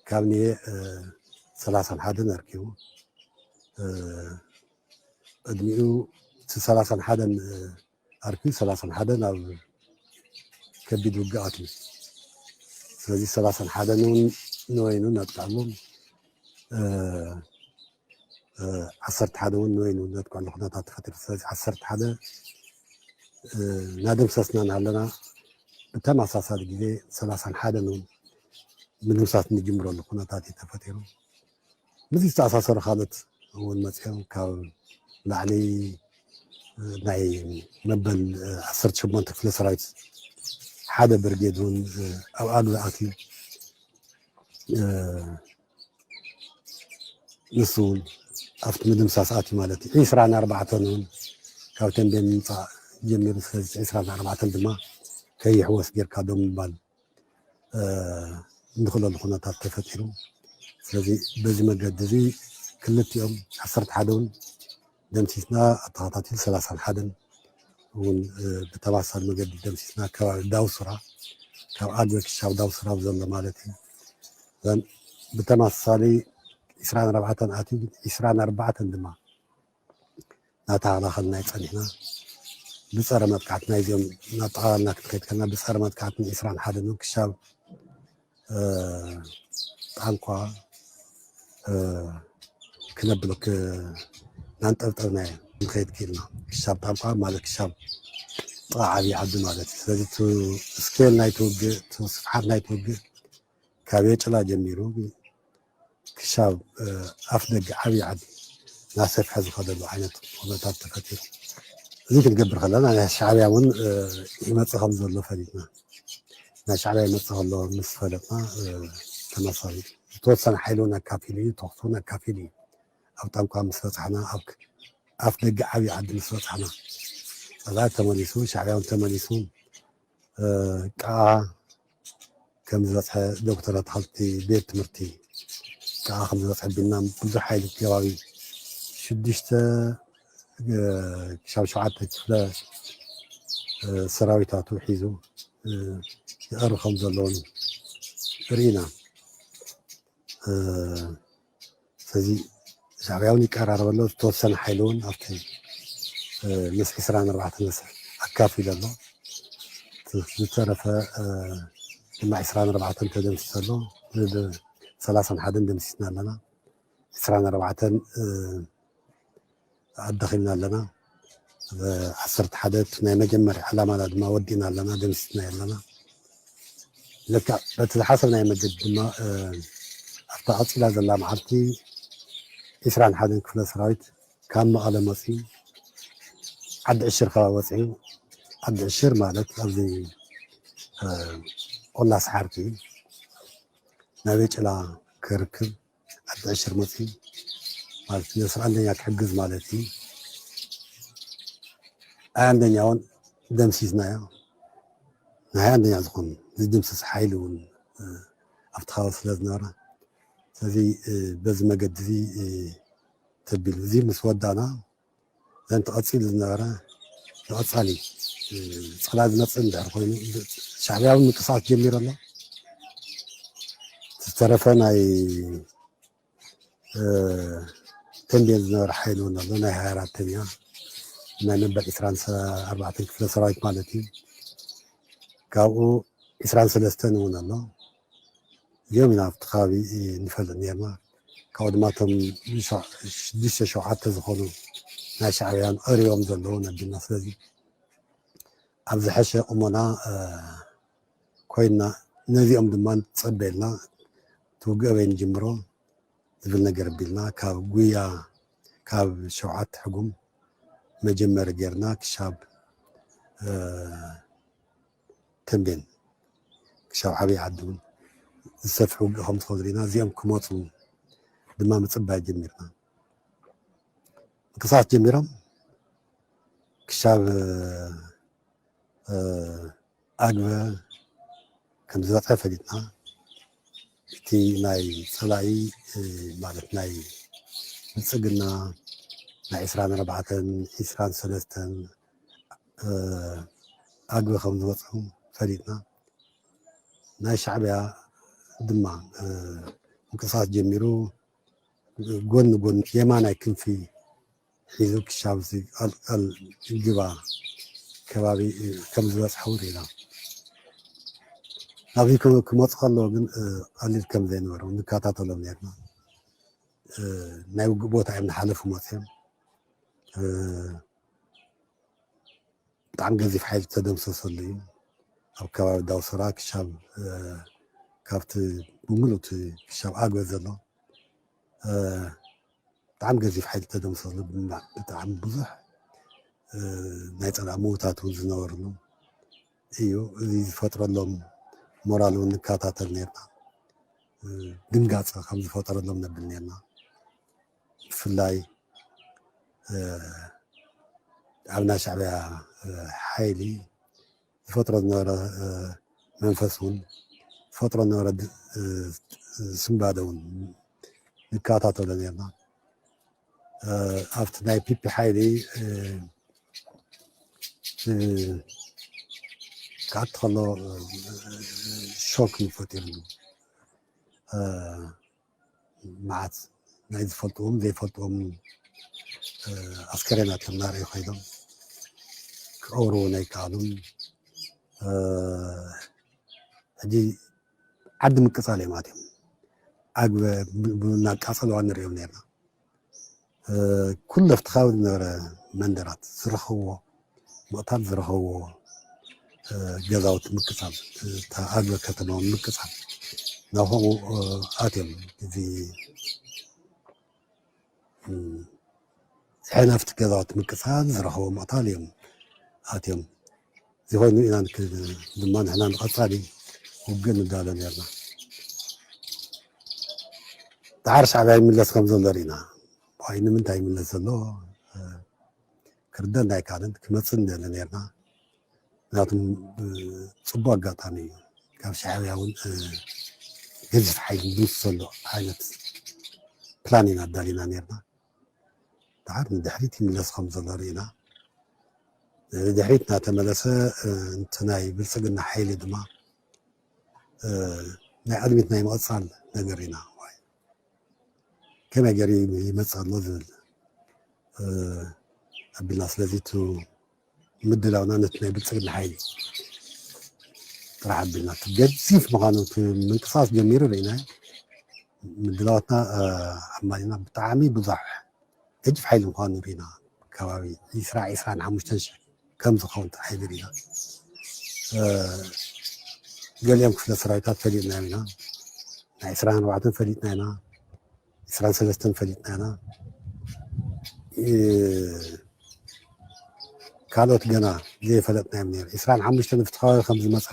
ካብ ንየ ሰላሳን ሓደን ኣርኪቡ ቅድሚኡ እቲ ሰላሳን ሓደን ኣርኪቡ ሰላሳን ሓደን ኣብ ከቢድ ውግኣት እዩ። ስለዚ ሰላሳን ሓደን እውን ንወይኑ ነጥቃሎም ዓሰርተ ሓደ እውን ንወይኑ ነጥቃሉ ኩነታት ተፈጢሩ። ስለዚ ዓሰርተ ሓደ እናደምሰስና እናሃለና ብተመሳሳሊ ግዜ ሰላሳን ሓደን እውን ምድምሳስ እንጅምረሉ ኩነታት እዩ ተፈጢሩ። ምስዚ ዝተኣሳሰሩ ካልኦት እውን መፅኦም ካብ ላዕሊ ናይ መበል ዓሰርተ ሸሞንተ ክፍለ ሰራዊት ሓደ ብርጌድ እውን ኣብ ኣግዛኣት እዩ። ንሱ እውን ኣብቲ ምድምሳስ ኣትዩ ማለት እዩ። ዒስራን ኣርባዕተን እውን ካብ ተንቤን ምምፃእ ጀሚሩ። ስለዚ ዒስራን ኣርባዕተን ድማ ከይሕወስ ጌርካ ደው ምባል እንኽእለሉ ኩነታት ተፈጢሩ። ስለዚ በዚ መገዲ እዚ ክልቲኦም ዓሰርተ ሓደ እውን ደምሲስና፣ ኣተኸታቲሉ ሰላሳን ሓደን እውን ብተመሳሳሊ መገዲ ደምሲስና። ከባቢ ዳውሱራ፣ ካብ ኣግበ ክሻብ ዳውሱራ ዘሎ ማለት እዩ። ብተመሳሳሊ ዒስራን ኣርባዕተን ኣትዩ፣ ዒስራን ኣርባዕተን ድማ እናተኸላኸልና ጸኒሕና። ብጸረ መጥቃዕቲ ናይዚኦም እናጠቓለልና ክንከይድ ከለና፣ ብጸረ መጥቃዕቲ ዒስራን ሓደን ክሻብ ጣንቋ ክነብሎ ናንጠብጠብና ንኸይድ ክኢልና። ክሻብ ጣንቋ ማለት ክሻብ ጥቓ ዓብዪ ዓዲ ማለት እዩ። ስለዚ እቲ ስኬል ናይቲ ውግእ፣ እቲ ስፍሓት ናይቲ ውግእ ካብ የጭላ ጀሚሩ ክሻብ ኣፍ ደገ ዓብዪ ዓዲ እናሰፍሐ ዝኸደሉ ዓይነት ኩነታት ተፈጢሩ። እዚ ክንገብር ከለና ናይ ሻዕብያ እውን ይመፅእ ከም ዘሎ ፈሊጥና፣ ናይ ሻዕብያ ይመፅእ ከሎ ምስ ፈለጥና ተመሳሪ ዝተወሰነ ሓይሊ እውን ኣካፊሉ እዩ፣ ተኽሲ እውን ኣካፊሉ እዩ። ኣብ ጣንቋ ምስ በፃሕና፣ ኣብ ኣፍ ደገ ዓብዪ ዓዲ ምስ በፃሕና ፀላኢ ተመሊሱ፣ ሻዕብያ እውን ተመሊሱ ቃ ከም ዝበፅሐ ዶክተር ኣትክልቲ ቤት ትምህርቲ ከዓ ከም ዝበፅሐ ቢልና ብዙሕ ሓይሊ ከባቢ ሽዱሽተ ክሻብ ሸውዓተ ክፍለ ሰራዊታቱ ሒዙ ይቐርብ ከም ዘለውን ርኢና። ስለዚ ሻዕብያ እውን ይቀራረብ ኣሎ። ዝተወሰነ ሓይሊ እውን ኣብቲ ምስ ዒስራን ኣርባዕተን መስርሕ ኣካፊሉ ኣሎ። ዝተረፈ ድማ ዒስራን ኣርባዕተን ተደምሲሱ ኣሎ። ሰላሳን ሓደን ደምሲስና ኣለና። ዒስራን ኣርባዕተን ኣዳኺምና ኣለና። ዓሰርተ ሓደ ናይ መጀመርያ ዕላማና ድማ ወዲእና ኣለና፣ ደምሲስና ኣለና። ልክዕ በቲ ዝሓሰብናዮ መገዲ ድማ ኣብታ ቀፂላ ዘላ መዓልቲ ዒስራን ሓደን ክፍለ ሰራዊት ካብ መቐለ መፅዩ ዓዲ ዕሽር ከባቢ ወፅዩ። ዓዲ ዕሽር ማለት ኣብዚ ቆላ ሰሓርቲ ናብ የጭላ ክርክብ ዓዲ ዕሽር መፅዩ ማለት ነስራ አንደኛ ክሕግዝ ማለት እዩ። ኣይ አንደኛ እውን ደምሲስናዮ። ናይ ኣይ አንደኛ ዝኾኑ ዝድምስስ ሓይሊ እውን ኣብቲ ከባቢ ስለ ዝነበረ፣ ስለዚ በዚ መገዲ እዚ ተቢሉ እዚ ምስ ወዳና ዘን ተቐፂሉ ዝነበረ ተቐፃሊ ፀላ ዝመፅእ እንድሕር ኮይኑ ሻዕብያ እውን ምንቅስቃስ ጀሚሩ ኣሎ። ዝተረፈ ናይ ተንቤን ዝነበረ ሓይሊ እውን ኣሎ። ናይ ሃያ ኣራት ተንያ ናይ መበል ዒስራን ኣርባዕተን ክፍለ ሰራዊት ማለት እዩ። ካብኡ ዒስራን ሰለስተን እውን ኣሎ። እዚኦም ኢና ኣብቲ ከባቢ ንፈልጥ ነርና። ካብኡ ድማ እቶም ሽዱሽተ ሸውዓተ ዝኾኑ ናይ ሻዕብያን ቀሪቦም ዘለዉ ነቢልና። ስለዚ ኣብ ዝሐሸ ቁመና ኮይንና ነዚኦም ድማ ንጸበየልና ትውግእ ኣበይ ንጅምሮ ዝብል ነገር ኣቢልና ካብ ጉያ ካብ ሸውዓተ ሕጉም መጀመሪ ጌርና ክሻብ ተንቤን ክሻብ ዓብዪ ዓዲ እውን ዝሰፍሕ ውግእ ከም ዝኸውን ርኢና እዚኦም ክመፁ ድማ ምፅባይ ጀሚርና። ምንቅስቃስ ጀሚሮም ክሻብ ኣግበ ከም ዝበፅሐ ፈሊጥና። እቲ ናይ ፀላኢ ማለት ናይ ብልፅግና ናይ ዒስራን ኣርባዕተን ዒስራን ሰለስተን ኣግበ ከም ዝበፅሑ ፈሊጥና። ናይ ሻዕብያ ድማ ምንቅስቃስ ጀሚሩ ጎኒ ጎኒ የማናይ ክንፊ ሒዙ ክሻብ እዚ ቀልቀል ግባ ከባቢ ከም ዝበፅሐ እውን ርኢና። ናብዚ ክመፁ ከለዉ ግን ቀሊል ከም ዘይነበረ ንከታተሎም ነርና። ናይ ውግእ ቦታ እዮም ንሓለፉ መፅዮም። ብጣዕሚ ገዚፍ ሓይሊ ተደምሰሰሉ እዩ። ኣብ ከባቢ ዳውሰራ ክሻብ ካብቲ ብምሉእ እቲ ክሻብ ኣግበ ዘሎ ብጣዕሚ ገዚፍ ሓይሊ ተደምሰሉ ብጣዕሚ ብዙሕ ናይ ፀላእ ምውታት እውን ዝነበርሉ እዩ። እዚ ዝፈጥረሎም ሞራል እውን ንከታተል ነርና። ድንጋፀ ከም ዝፈጠረሎም ነብል ነርና። ብፍላይ ኣብ ናይ ሻዕብያ ሓይሊ ዝፈጥሮ ዝነበረ መንፈስ እውን ዝፈጥሮ ዝነበረ ስንባደ እውን ንከታተሎ ነርና። ኣብቲ ናይ ፒፒ ሓይሊ ክኣቲ ከሎ ሾክ እዩ ፈጢሩ። መዓት ናይ ዝፈልጥዎም ዘይፈልጥዎም ኣስከሬናት እዮም እናረዩ ከይዶም ክቐብርዎ ኣይከኣሉን። ሕጂ ዓዲ ምቅፃል እዮም ኣትዮም። ኣግበ እናቃፀልዋ ንሪኦም ነርና። ኩሉ ኣብቲ ከባቢ ዝነበረ መንደራት ዝረኸብዎ ምቕታል ዝረኸብዎ ገዛውቲ ምቅፃል፣ ኣግበ ከተማ ምቅፃል ናብ ከምኡ ኣትዮም። እዚ ሕነፍቲ ገዛውቲ ምቅፃል ዝረኸብዎ ምቕታል እዮም ኣትዮም። እዚ ኮይኑ ኢና ድማ ንሕና ንቐፃሊ ውግእ ንዳሎ ነርና። ዳሓር ሻዕብያ ይምለስ ከም ዘሎ ርኢና። ዋይ ንምንታይ ይምለስ ዘሎ ክርደና ኣይከኣልን። ክመፅእ ንደሊ ነርና። ምክንያቱም ፅቡቅ ኣጋጣሚ እዩ። ካብ ሻዕብያ እውን ገዚፍ ሓይሊ ዝምስ ዘሎ ዓይነት ፕላን ኢና ኣዳሊና ነርና። ዳሓር ንድሕሪት ይምለስ ከም ዘሎ ርኢና። ንድሕሪት እናተመለሰ እቲ ናይ ብልፅግና ሓይሊ ድማ ናይ ቅድሚት ናይ ምቕፃል ነገር ኢና። ከመይ ገይሩ ይመፅእ ኣሎ ዝብል ኣቢልና። ስለዚ እቲ ምድላውና ነቲ ናይ ብልፅግና ሓይሊ ጥራሕ ኣቢልና፣ እቲ ገዚፍ ምዃኑ፣ እቲ ምንቅስቃስ ጀሚሩ ርኢና። ምድላዋትና ኣማሊና ብጣዕሚ ብዙሕ ገዚፍ ሓይሊ ምዃኑ ርኢና። ከባቢ ዒስራ፣ ዒስራን ሓሙሽተን ሽሕ ከም ዝኸውን ሓይሊ ርኢና። ገሊኦም ክፍለ ሰራዊታት ፈሊጥናዮም ኢና። ናይ ዒስራን ኣርባዕተን ፈሊጥና ኢና። ዒስራን ሰለስተን ፈሊጥና ኢና። ካልኦት ገና ዘይፈለጥናዮም ነይሩ። ዒስራን ሓሙሽተን ኣብቲ ከባቢ ከም ዝመፀ፣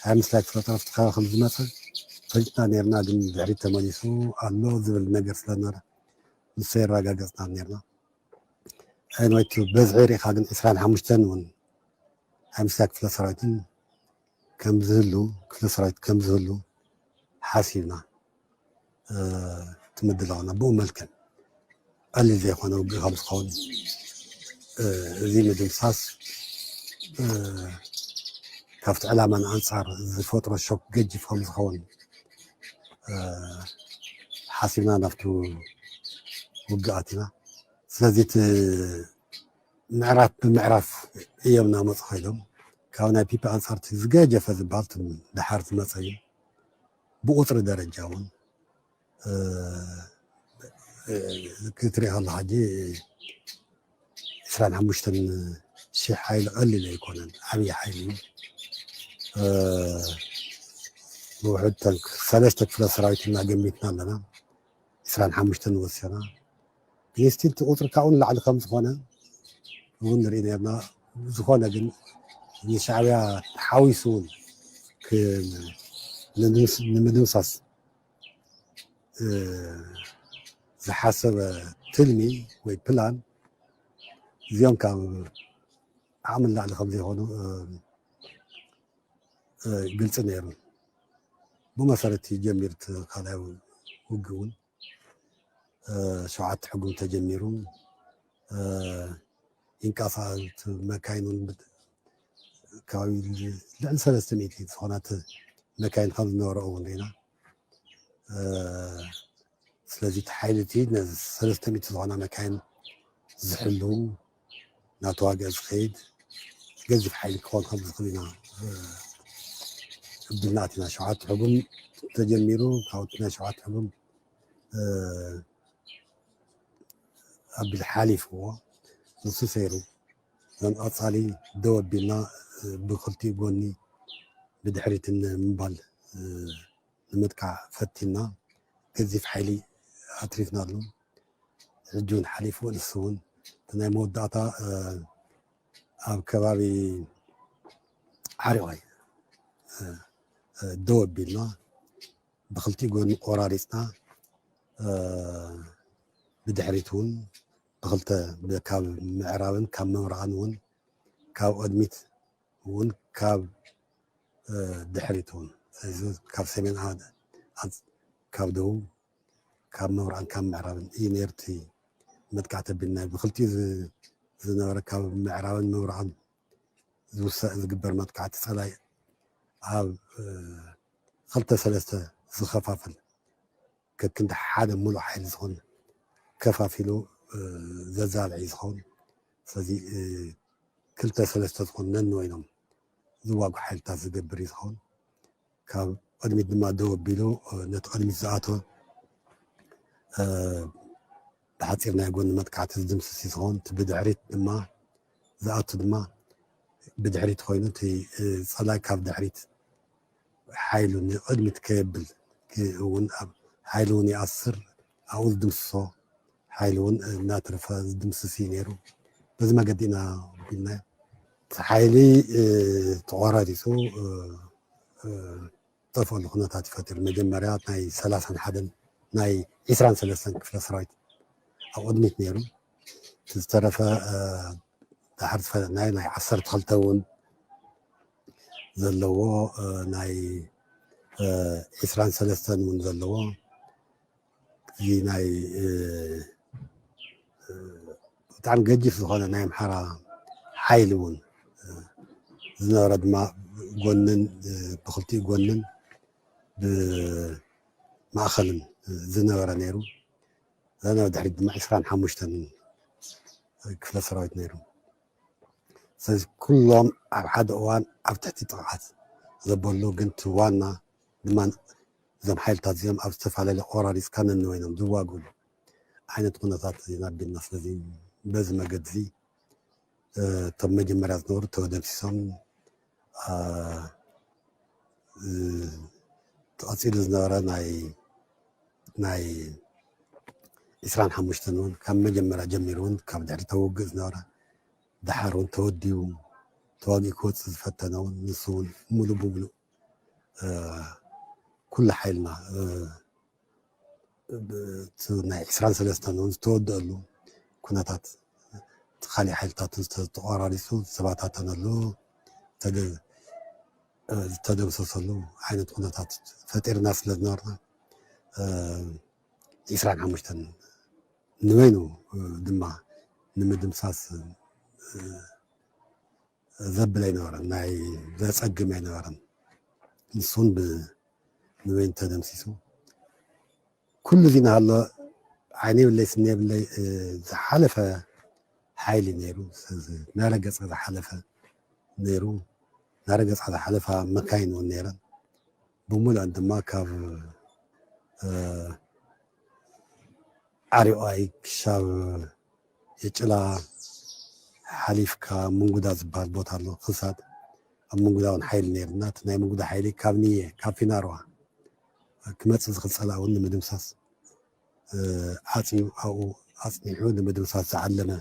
ሃያ ምስላይ ክፍለ ጦር ኣብቲ ከባቢ ከም ዝመፀ ፈሊጥና ነርና። ግን ድሕሪት ተመሊሱ ኣሎ ዝብል ነገር ስለነበረ ንሱ የረጋገፅና ነርና። ኣይኖይቱ በዝሒ ርኢኻ ግን ዒስራን ሓሙሽተን እውን ሃያ ምስላይ ክፍለ ሰራዊትን ከም ዝህሉ፣ ክፍለ ሰራዊት ከም ዝህሉ ሓሲብና ትምድላውና ብኡ መልክዕ ቀሊል ዘይኮነ ውግእ ከም ዝኸውን፣ እዚ ምድምሳስ ካብቲ ዕላማን ኣንጻር ዝፈጥሮ ሾክ ገጅፍ ከም ዝኸውን ሓሲብና ናብቲ ውግእ ኣቲና። ስለዚ እቲ ምዕራፍ ብምዕራፍ እዮም እናመፁ ከይዶም። ካብ ናይ ፒፒ ኣንጻር እቲ ዝገጀፈ ዝበሃል እቲ ደሓር ዝመፀ እዩ። ብቁፅሪ ደረጃ እውን ክትሪኢ ከለኻ ሕጂ ዒስራን ሓሙሽተን ሽሕ ሓይሊ ቀሊል ኣይኮነን፣ ዓብዪ ሓይሊ እዩ። ብውሕድ ተንክ ሰለስተ ክፍለ ሰራዊት እና ገሚትና ኣለና። ዒስራን ሓሙሽተን ወሲና። ግን ስቲል እቲ ቁፅሪ ካብኡ ንላዕሊ ከም ዝኾነ እውን ንርኢ ነርና። ዝኾነ ግን ንሻዕብያ ሓዊሱ እውን ንምድምሳስ ዝሓሰበ ትልሚ ወይ ፕላን እዚኦም ካብ ዓቕሚ ንላዕሊ ከም ዘይኮኑ ግልፂ ነይሩ። ብመሰረት ጀሚርት ካልኣይ ውግእ እውን ሸውዓተ ሕጉም ተጀሚሩ። ይንቀሳቐስ መካይን እውን ከባቢ ልዕሊ ሰለስተ ሚእቲ ዝኾናት መካይን ከም ዝነበረ እውን ርኢና። ስለዚ እቲ ሓይሊ እቲ ነዚ ሰለስተ ሚእቲ ዝኾና መካይን ዝሕሉ እናተዋግአ ዝኸይድ ገዚፍ ሓይሊ ክኾን ከም ዝኽእል ኢና እብልና ኣቲና። ሸውዓተ ሕጉም ተጀሚሩ ካብቲ ናይ ሸውዓተ ሕጉም ኣቢል ሓሊፍዎ ንሱ ሰይሩ። ዘን ቀፃሊ ደው ኣቢልና ብክልቲኡ ጎኒ ብድሕሪት ንምባል ንምጥቃዕ ፈቲና። ገዚፍ ሓይሊ ኣትሪፍናሉ። ሕጂ እውን ሓሊፉ ንሱ እውን እቲ ናይ መወዳእታ ኣብ ከባቢ ዓሪቋይ ደው ኣቢልና ብክልቲኡ ጎኒ ቆራሪፅና ብድሕሪት እውን ብክልተ ካብ ምዕራብን ካብ ምብራቕን እውን ካብ ቅድሚት እውን ካብ ድሕሪት እውን ካብ ሰሜን ካብ ደቡብ ካብ ምብራቕን ካብ ምዕራብን እዩ ነይሩ እቲ መጥቃዕቲ ኣቢልና። ብክልቲኡ ዝ-፣ ዝነበረ ካብ ምዕራብን ምብራቕን ዝውሰ-፣ ዝግበር መጥቃዕቲ ጸላኢ ኣብ፣ እ፣ ክልተ ሰለስተ ዝኸፋፍል፣ ከክንዲ ሓደ ሙሉእ ሓይሊ ዝኾነ ከፋፊሉ፣ እ፣ ዘዛልዕ እዩ ዝኸውን። ስለዚ፣ እ፣ ክልተ ሰለስተ ዝኾኑ ነንወይኖም ዝዋጉ ሓይልታት ዝገብር እዩ ዝኸውን። ካብ ቅድሚት ድማ ደው ኣቢሉ፣ እ፣ ነቲ ቅድሚት ዝኣተወ፣ እ፣ ብሓጺር ናይ ጎኒ መጥቃዕቲ ዝድምስስ እዩ ዝኸውን። እቲ ብድሕሪት ድማ ዝኣቱ ድማ ብድሕሪት ኮይኑ፣ እቲ፣ እ፣ ጸላኢ ካብ ድሕሪት ሓይሉ ንቕድሚት ከየብል ክ-፣ እውን ኣብ ሓይሉ እውን ይኣስር፣ ኣብኡ ዝድምስሶ ሓይሊ እውን እናተረፈ ዝድምስስ እዩ ነይሩ። በዚ መገዲ ኢና ኣቢልናዮ። እቲ ሓይሊ፣ እ፣ ተቖራሪሱ፣ እ፣ እ፣ ዝጠፍኣሉ ኩነታት ይፈጥር። መጀመርያ ናይ ሰላሳን ሓደን ናይ ዒስራን ሰለስተን ክፍለ ሰራዊት ኣብ ቅድሚት ነይሩ። እቲ ዝተረፈ፣ እ፣ ድሓር ዝፈለጥናዮ ናይ ዓሰርተ ክልተ እውን ዘለዎ፣ እ፣ ናይ፣ እ፣ ዒስራን ሰለስተን እውን ዘለዎ፣ እዚ ናይ፣ እ፣ እ፣ ብጣዕሚ ገጂፍ ዝኾነ ናይ ኣምሓራ ሓይሊ እውን፣ እ፣ ዝነበረ ድማ ጎንን፣ እ፣ ብክልቲኡ ጎንን ብማእኸልን ዝነበረ ነይሩ። እዛ ናይ ድሕሪት ድማ ዒስራን ሓሙሽተን ክፍለ ሰራዊት ነይሩ። ስለዚ ኩሎም ኣብ ሓደ እዋን ኣብ ትሕቲ ጥቕዓት ዘበሉ፣ ግን እቲ ዋና ድማ እዞም ሓይልታት እዚኦም ኣብ ዝተፈላለየ ቆራሪፅካ ነንወይኖም ዝዋግእሉ ዓይነት ኩነታት ኢና ኣቢልና። ስለዚ በዚ መገዲ እዚ፣ እ፣ እቶም መጀመርያ ዝነበሩ ተደምሲሶም፣ እ፣ እ፣ ተቐፂሉ ዝነበረ ናይ፣ ናይ ዒስራን ሓሙሽተን እውን ካብ መጀመርያ ጀሚሩ እውን ካብ ድሕሪ ተውግእ ዝነበረ፣ ደሓር እውን ተወዲቡ ተዋጊኡ ክወፅእ ዝፈተነ እውን ንሱ እውን ሙሉእ ብሙሉእ፣ እ፣ ኩሉ ሓይልና፣ እ፣ ብ-፣ እቲ ናይ ዒስራን ሰለስተን እውን ዝተወደአሉ ኩነታት፣ እቲ ካሊእ ሓይልታት እውን ዝተ-፣ ዝተቆራሪሱ ዝተበታተነሉ፣ ተደ-፣ እ፣ ዝተደምሰሰሉ ዓይነት ኩነታት ፈጢርና ስለ ዝነበርና፣ እ፣ ዒስራን ሓሙሽተን ንበይኑ፣ እ፣ ድማ ንምድምሳስ፣ እ፣ ዘብል ኣይነበረን፣ ናይ ዘጸግም ኣይነበረን። ንሱን ብ-፣ ንበይኑ ተደምሲሱ። ኩሉ እዚ እናሃሎ ዓይኒ የብለይ ስኒ የብለይ፣ እ፣ ዝሓለፈ ሓይሊ ነይሩ። ስለዚ እናረገጸ ዝሓለፈ ነይሩ። እናረገጻ ዝሓለፋ መካይን እውን ነይረን። ብምሉኣን ድማ ካብ፣ እ፣ ዓሪቋይ ክሻብ የጭላ ሓሊፍካ ምንጉዳ ዝበሃል ቦታ ኣሎ። ክሳድ ኣብ ምንጉዳ እውን ሓይሊ ነይርና። እቲ ናይ ምንጉዳ ሓይሊ ካብ ንየ፣ ካብ ፊናርዋ ክመጽእ ዝኽእል ጸላኢ እውን ንምድምሳስ፣ እ፣ ዓጽዩ ኣብኡ ኣጽኒሑ ንምድምሳስ ዝዓለመ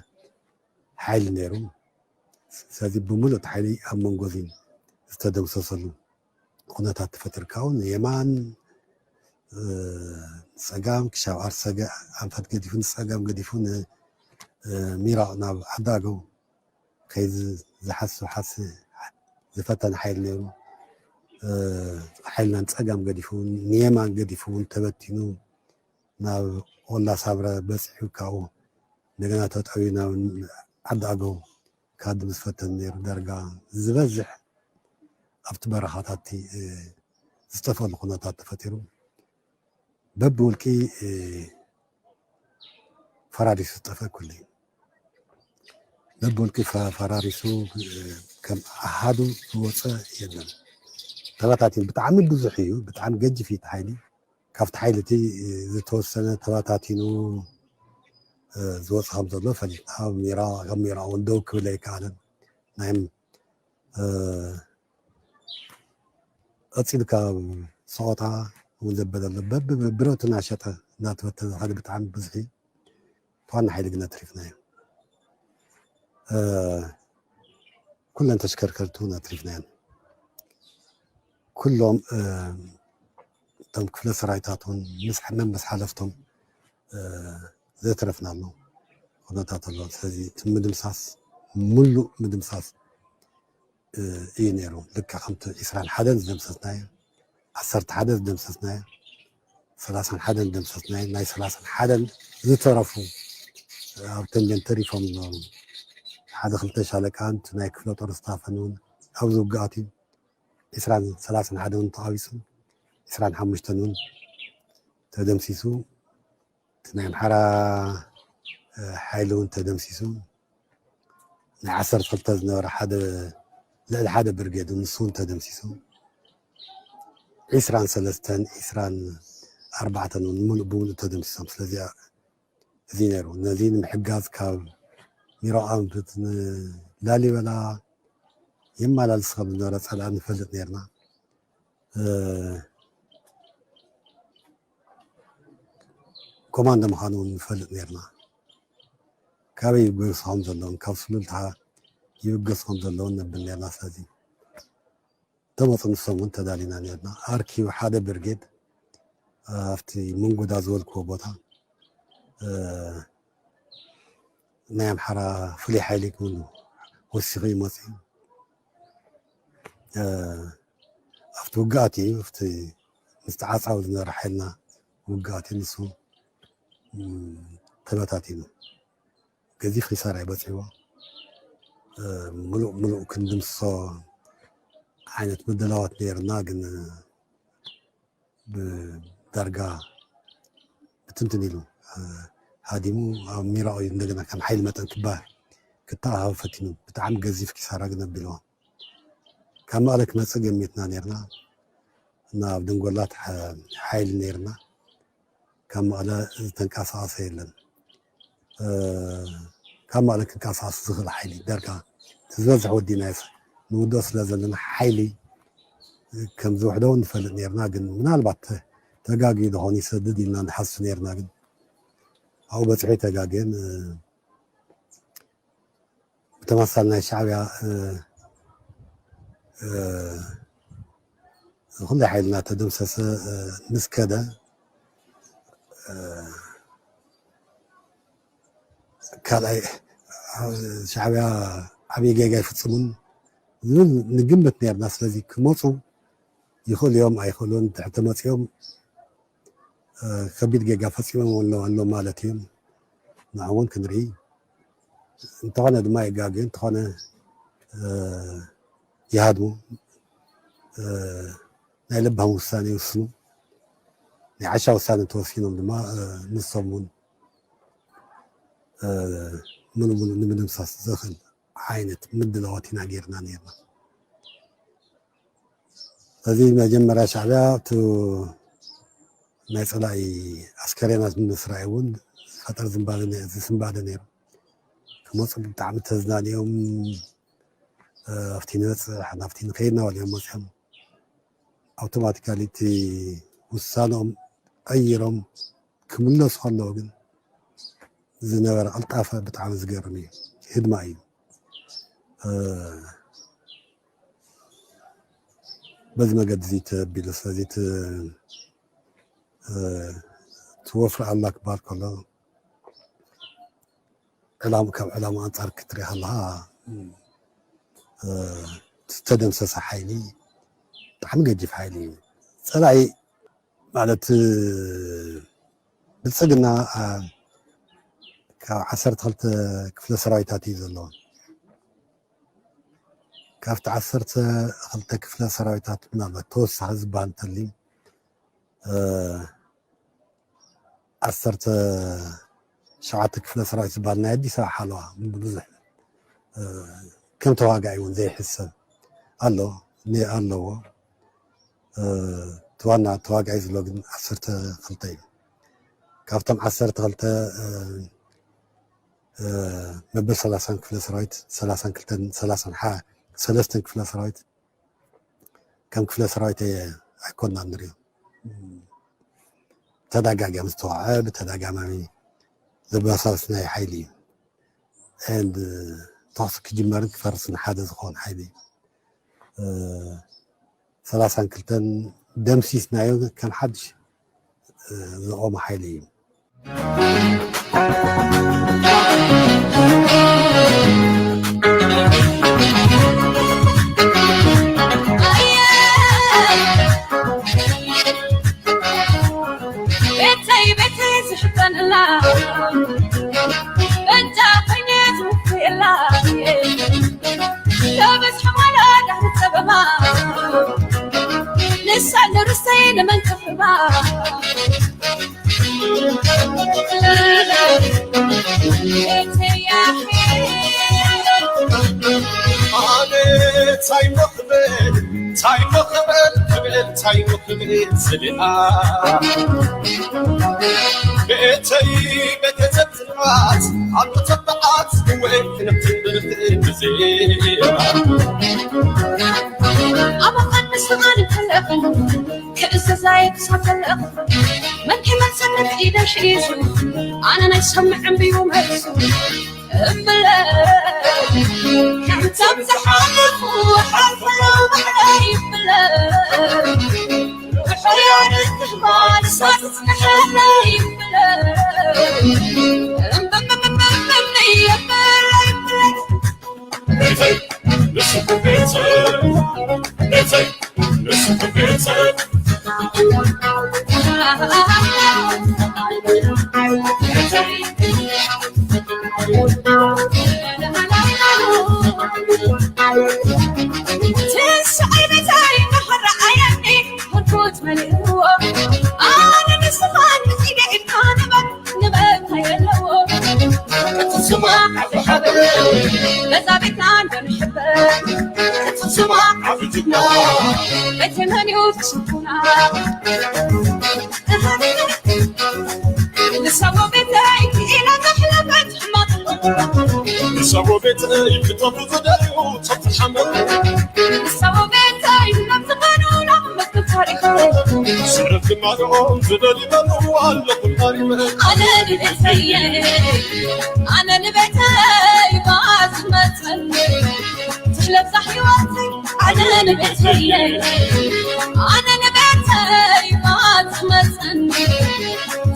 ሓይሊ ነይሩ። ስለዚ ብምሉእ እቲ ሓይሊ ኣብ መንጎ እዚ ዝተደምሰሰሉ ኩነታት ተፈጢርካ እውን ንየማን፣ እ፣ ንጸጋም ክሻብ ኣርሰገ ኣንፈት ገዲፉ ንጸጋም ገዲፉ ን-፣ እ፣ ሚራቕ ናብ ዓዲ ኣገው ከይዚ ዝሓስብ ሓስ-፣ ዝፈተነ ሓይሊ ነይሩ። እ፣ ሓይልና ንጸጋም ገዲፉ ንየማን ገዲፉ እውን ተበቲኑ ናብ ቆላ ሳብረ በጺሑ ካብኡ እንደገና ተጠውዩ ናብ ዓዲ ኣገው ክሃድም ዝፈተን ነይሩ። ዳርጋ ዝበዝሕ ኣብቲ በረኻታት፣ እ፣ ዝጠፈሉ ኩነታት ተፈጢሩ። በብውልቂ፣ እ፣ ፈራሪሱ ዝጠፍአ ኩሉ እዩ። በብውልቂ ፈ-፣ ፈራሪሱ፣ እ፣ ከም ኣሃዱ ዝወፀ የለን። ተበታቲኑ ብጣዕሚ ብዙሕ እዩ፣ ብጣዕሚ ገጅፍ እዩ እቲ ሓይሊ። ካብቲ ሓይሊ እቲ ዝተወሰነ ተበታቲኑ፣ እ፣ ዝወፀ ከም ዘሎ ፈሊጥና። ኣብ ሚራ፣ ካብ ሚራ እውን ደው ክብል ኣይከኣለን። ናይ፣ እ፣ ቀፂልካ ሰቆጣ እውን ዘበለ ኣሎ። በብ-፣ ብረቱ እናሸጠ እናተበተነ ዝኸደ ብጣዕሚ ብዙሕ እዩ። እቲ ዋና ሓይሊ ግን ኣትሪፍናዮ። እ፣ ኩለን ተሽከርከርቲ እውን ኣትሪፍናየን። ኩሎም፣ እ፣ እቶም ክፍለ ሰራዊታት እውን ምስ መ-፣ ምስ ሓለፍቶም፣ እ፣ ዘትረፍናሉ ኩነታት ኣሎ። ስለዚ እቲ ምድምሳስ፣ ምሉእ ምድምሳስ፣ እ፣ እዩ ነይሩ። ልክዕ ከምቲ ዒስራን ሓደን ዝደምሰስናዮ፣ ዓሰርተ ሓደ ዝደምሰስናዮ፣ ሰላሳን ሓደን ዝደምሰስናዮ፣ ናይ ሰላሳን ሓደን ዝተረፉ፣ ኣብ ተንቤን ተሪፎም ዝነበሩ ሓደ ክልተ ሻለቃን እቲ ናይ ክፍለ ጦር ስታፍን እውን ኣብዚ ውግኣት እዩ። ዒስራን ሰላሳን ሓደ እውን ተቓቢጹ፣ ዒስራን ሓሙሽተን እውን ተደምሲሱ፣ እቲ ናይ ኣምሓራ ሓይሊ እውን ተደምሲሱ፣ ናይ ዓሰርተ ክልተ ዝነበረ ሓደ ልዕሊ ሓደ ብርጌድ ንሱ እውን ተደምሲሱ፣ ዒስራን ሰለስተን ዒስራን ኣርባዕተን እውን ምሉእ ብምሉእ ተደምሲሶም። ስለዚ እዚ ነይሩ። ነዚ ንምሕጋዝ ካብ ሚሮ ኣንፍት ንላሊበላ የመላልስ ከም ዝነበረ ጸላኢ ንፈልጥ ነርና። ኮማንዶ ምዃኑ እውን ንፈልጥ ነርና። ካበይ ይብገሱ ከም ዘለውን ካብ ስሉልታ ይብገሱ ከም ዘለውን ነብል ነርና። ስለዚ ተመፁ ንሶም እውን ተዳሊና ነርና። ኣርኪቡ ሓደ ብርጌድ ኣብቲ መንጎዳ ዝበልክዎ ቦታ ናይ ኣምሓራ ፍሉይ ሓይሊ ክብሉ ወሲኹ ይመፅኡ። ኣብቲ ውግኣት እዩ ኣብቲ ምስቲ ዓፃዊ ዝነበረ ሓይልና ውግኣት እዩ ንሱ ተበታቲኑ። ገዚፍ ኪሳራ ይበፅሕዎ። ምሉእ ምሉእ ክንድምስሶ ዓይነት ምድላዋት ነይርና፣ ግን ብዳርጋ ብትንትን ኢሉ ሃዲሙ ኣብ ሚራኦ እዩ እንደገና ከም ሓይሊ መጠን ክበሃል ክተኣሃብ ፈቲኑ። ብጣዕሚ ገዚፍ ኪሳራ ግን ኣቢልዋ። ካብ መቐለ ክመፅእ ገሚትና ነርና እና ኣብ ደንጎላት ሓይሊ ነርና። ካብ መቐለ ዝተንቀሳቐሰ የለን። ካብ መቐለ ክንቀሳቐስ ዝኽእል ሓይሊ ዳርጋ ዝበዝሕ ወዲናዮ ንውድኦ ስለ ዘለና ሓይሊ ከም ዝውሕዶ ንፈልጥ ነርና። ግን ምናልባት ተጋግዩ ዝኾን ይሰድድ ኢልና ንሓስብ ነርና። ግን ኣብኡ በፂሑ ኣይተጋገየን። ብተመሳሳሊ ናይ ሻዕብያ ኩሉ ሓይልና ተደምሰሰ ምስ ከደ ካልኣይ ሻዕብያ ዓብዪ ጌጋ ይፍፅሙን ዝብል ንግምት ነርና። ስለዚ ክመፁ ይኽእሉ እዮም ኣይኽእሉን፣ ድሕሪ ተመፂኦም ከቢድ ጌጋ ፈፂሞም ኣሎ ኣሎ ማለት እዩ። ንዕኡ እውን ክንርኢ እንተኾነ ድማ ይጋግዩ እንተኾነ ይሃድሙ ናይ ልባም ውሳኔ ይውስኑ። ናይ ዓሻ ውሳኔ ተወሲኖም ድማ ንሶም እውን ምሉእ ምሉእ ንምድምሳስ ዘኽእል ዓይነት ምድላዋት ኢና ጌርና ነርና። እዚ መጀመርያ ሻዕብያ እቲ ናይ ጸላኢ ኣስከሬናት ንምስራይ እውን ዝፈጠር ዝንባለ ነ- ዝስንባደ ነይሩ። ክመፁ ብጣዕሚ ተዝናንዮም ኣብቲ ንበፅሕ ናብቲ ንኸይድ እናበሉ እዮም መፅኦም። ኣውቶማቲካሊ እቲ ውሳነኦም ቀይሮም ክምለሱ ከለዉ ግን ዝነበረ ቅልጣፈ ብጣዕሚ ዝገርም እዩ። ህድማ እዩ። በዚ መገዲ እዚ ተቢሉ ስለዚ እቲ ወፍሪ ኣላ ክበሃል ከሎ ዕላም ካብ ዕላማ ኣንፃር ክትሪኢ ከለካ ዝተደምሰሰ ሓይሊ ብጣዕሚ ገጂፍ ሓይሊ እዩ። ፀላኢ ማለት ብልፅግና ካብ ዓሰርተ ክልተ ክፍለ ሰራዊታት እዩ ዘለዎ። ካብቲ ዓሰርተ ክልተ ክፍለ ሰራዊታት ምናልባት ተወሳኺ ዝበሃል እንተልዩ ዓሰርተ ሸውዓተ ክፍለ ሰራዊት ዝበሃል ናይ ኣዲስ ኣበባ ሓለዋ ብብዙሕ ከም ተዋጋኢ እውን ዘይሕሰብ ኣሎ ኣለዎ። እቲ ዋና ተዋጋኢ ዘሎ ግን ዓሰርተ ክልተ እዩ። ካብቶም ዓሰርተ ክልተ መበል ሰላሳን ክፍለ ሰራዊት ሰላሳን ክልተን ሰላሳን ሰለስተን ክፍለ ሰራዊት ከም ክፍለ ሰራዊት ኣይኮንና ንሪኦ። ተደጋጋሚ ዝተዋዕዐ ብተደጋጋሚ ዘበሳስናይ ሓይሊ እዩ። And ተኩሲ ክጅመርን ክፈርስን ሓደ ዝኾን ሓይሊ እዩ። ሰላሳን ክልተን ደምሲስናዮ ከም ሓድሽ ዝቖመ ሓይሊ እዩ። ቤተይ ቤተይ ዝሕበንላ ተበዝሐ ማላ ዳህሪ ጸበባ፣ ንሳ ንርሰይ ንመን ክሕባ? ኣነ ታይ መኽበል፣ ታይ መኽበል ክብል፣ ታይ መኽበል ዝልኣ ቤተይ ቤተ ዘብጽልማት ኣብ ተተብዓት ወይ ክንፍንድርት ብዜማ ኣብ ኣቐድሚ ስቓን ከለኽን ክእዘዛይ ክሳብ ከለኽን መን ክመልሰኒ ኢደ ሽይዙ ኣነ ናይ ሰምዕን ብዩ መልሱ እምብለ ከምቶም ዝሓለፉ ሓልፈሎ ማዕረ ይብለ ብሕያነት ትግባር ሳትት ንሕለ ይብለ እምብምብምብም ይብለ ይብለ ቤተይ ንስኹ ቤተይ ቤተይ ንስኹ ቤተይ ንሰቦ ቤተይ ክኢላ ዘሕለፈት ሕማቕ ንሰቦ ቤተይ ክጠፉ ዝደልዩ ጸብቲ ሓመድ ንሰቦ ቤተይ ናብ ዝቐኑና መዝገብ ታሪኽ ስዕረት ዝማልኦም ዝደልዩ በልዎ ኣለኹ ታሪመ ኣነ ንቤተየ ኣነ ንቤተይ ባዝመፀኒ ትሕለብዛ ሕይወተይ ኣነ ንቤተየ ኣነ ንቤተይ ባዝመፀኒ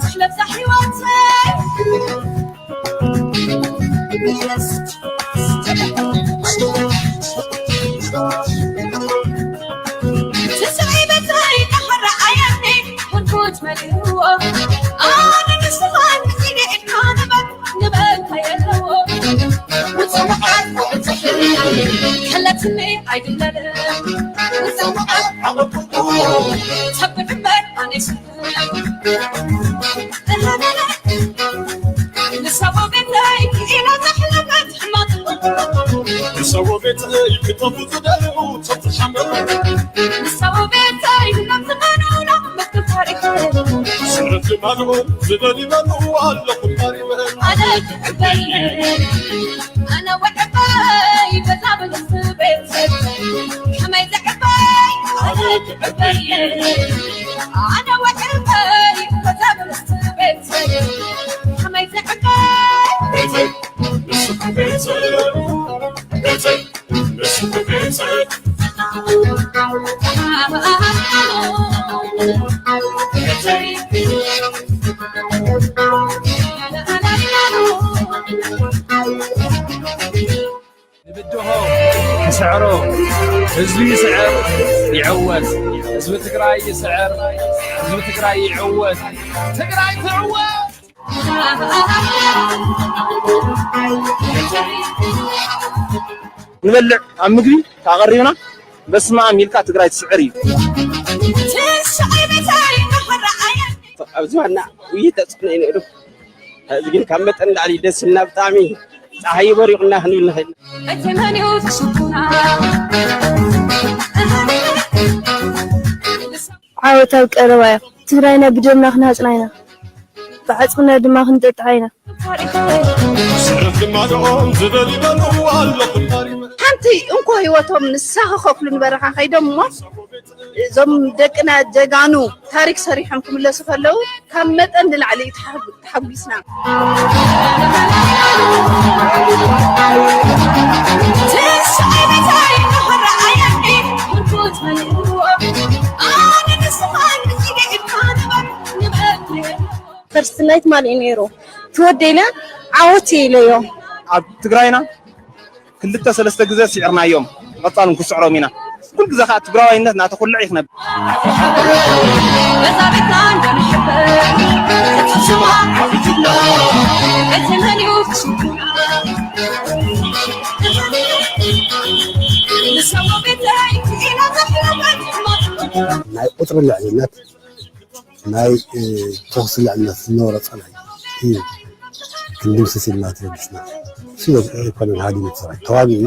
ትሕለብዛ ሕይወተይ ንሰቦ ቤተይ ክጠፉ ዝደልዩ ጸብቲ ሓመድ ንሰቦ ቤተይ ናብ ዝቐኑና መዝገብ ታሪኽ ስዕረት ዝማልኦም ዝደልዩ በልዎ ኣለኹ ታሪመ ኣነ ክዕበየ ኣነ ወዕበይ በዛ ብልስቲ ቤተይ ከመይ ዘዕበይ ኣነ ክዕበየ ኣነ ወዕበይ በዛ ብልስቲ ቤተይ ከመይ ዘዕበይ ቤተይ ንስኹ ቤተይ ቤተይ ንስኹ ቤተይ ንብድሆ ክስዕሮ ህዝቢ ይስዕር ይዕወት ህዝቢ ትግራይ ይስዕር ህዝቢ ትግራይ ይዕወት ትግራይ ትዕወት ንበልዕ ኣብ ምግቢ ታቐሪብና በስመኣም ኢልካ ትግራይ ትስዕር እዩ። ኣብዚ ዋና ውይይት ተፅዕኖ ይንእዱ እዚ ግን ካብ መጠን ላዕሊ ደስ እና ብጣዕሚ ፀሓይ በሪቑና ክንብል ንኽእል። ዓወት ኣብ ቀረባ እያ። ትግራይና ብደምና ክንሃፅና ኢና። ብዓፅምና ድማ ክንጠጥዓ ኢና። ስዕረት ዝማልኦም ዝበል ይበልዎ ኣለኹ ታሪመ ሓንቲ እንኮ ህይወቶም ንሳ ክኸፍሉ ንበረኻ ከይዶም እሞ እዞም ደቅና ጀጋኑ ታሪክ ሰሪሖም ክምለሱ ከለዉ ካብ መጠን ንላዕሊ እዩ ተሓጉ- ተሓጒስና። ፈርስት ናይት ማን እዩ ነይሩ ትወደይና ዓወት እየ ኢለዮ ኣብ ትግራይና ክልተ ሰለስተ ግዜ ስዒርናዮም ብቐፃል ንክስዕሮም ኢና ኩል ግዜ ከዓ ትግራዋይነት እናተኩልዕ ይክነብ በዛ ቤትና እንደንሕበር እቲ ስማ ዓቢትና እቲ መን እዩ ክሽኩና ናይ ቁፅሪ ልዕልነት፣ ናይ ተኹሲ ልዕልነት ዝነበረ ፀላኢ እዩ ክንድምስስ ኢልና ተበጊስና። እሱ ኣይኮነን ሃዲሙ ሰራዊት ተዋጊኡ፣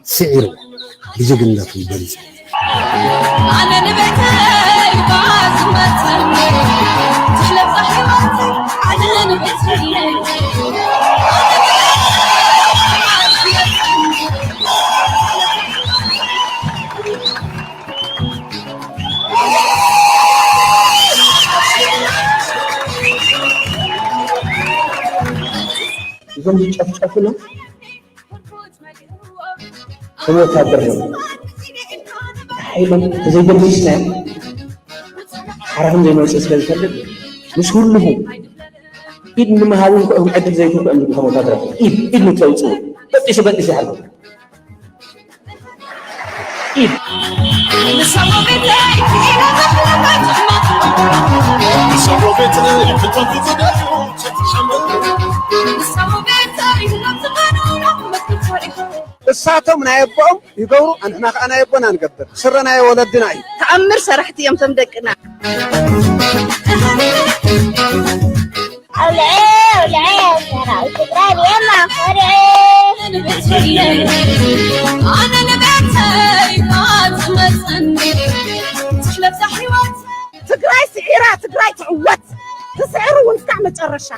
ስዒሩ ብጅግንነቱ ይበልፅ። ኣነ ንቤተይ ባዝመፅን ትሕለፍ ፃሕይወት ኣነ ንቤተይ እዞም ዝጨፍጨፉና ከም ወታደር ነው። ሓይሎም ተዘይደምሲስናዮ ሓራ ከም ዘይመፅእ ስለ ዝፈልጥ ምስ ሁሉኹ ኢድ ንምሃቡ እንኳ ዕድል ዘይትውቅዕም ዝብል ከም ወታደር ኢድ ኢድ ንተውፅኡ በጢሱ በጢሱ ይሓልፉ። እሳቶም ናይ ኣቦኦም ይገብሩ፣ ኣንሕና ከዓ ናይ ኣቦና ንገብር። ስረ ናይ ወለድና እዩ። ተኣምር ሰራሕቲ እዮም እቶም ደቅና። ኣውልዐ ኣውልዐ ሰራዊት ትግራይ የማኸርዐ ኣነ ንቤተይ ባፅመፅን ትሕለፍ ዛ ህይወት ትግራይ ስዒራ ትግራይ ትዕወት። ትስዕር እውን እስካዕ መጨረሻ።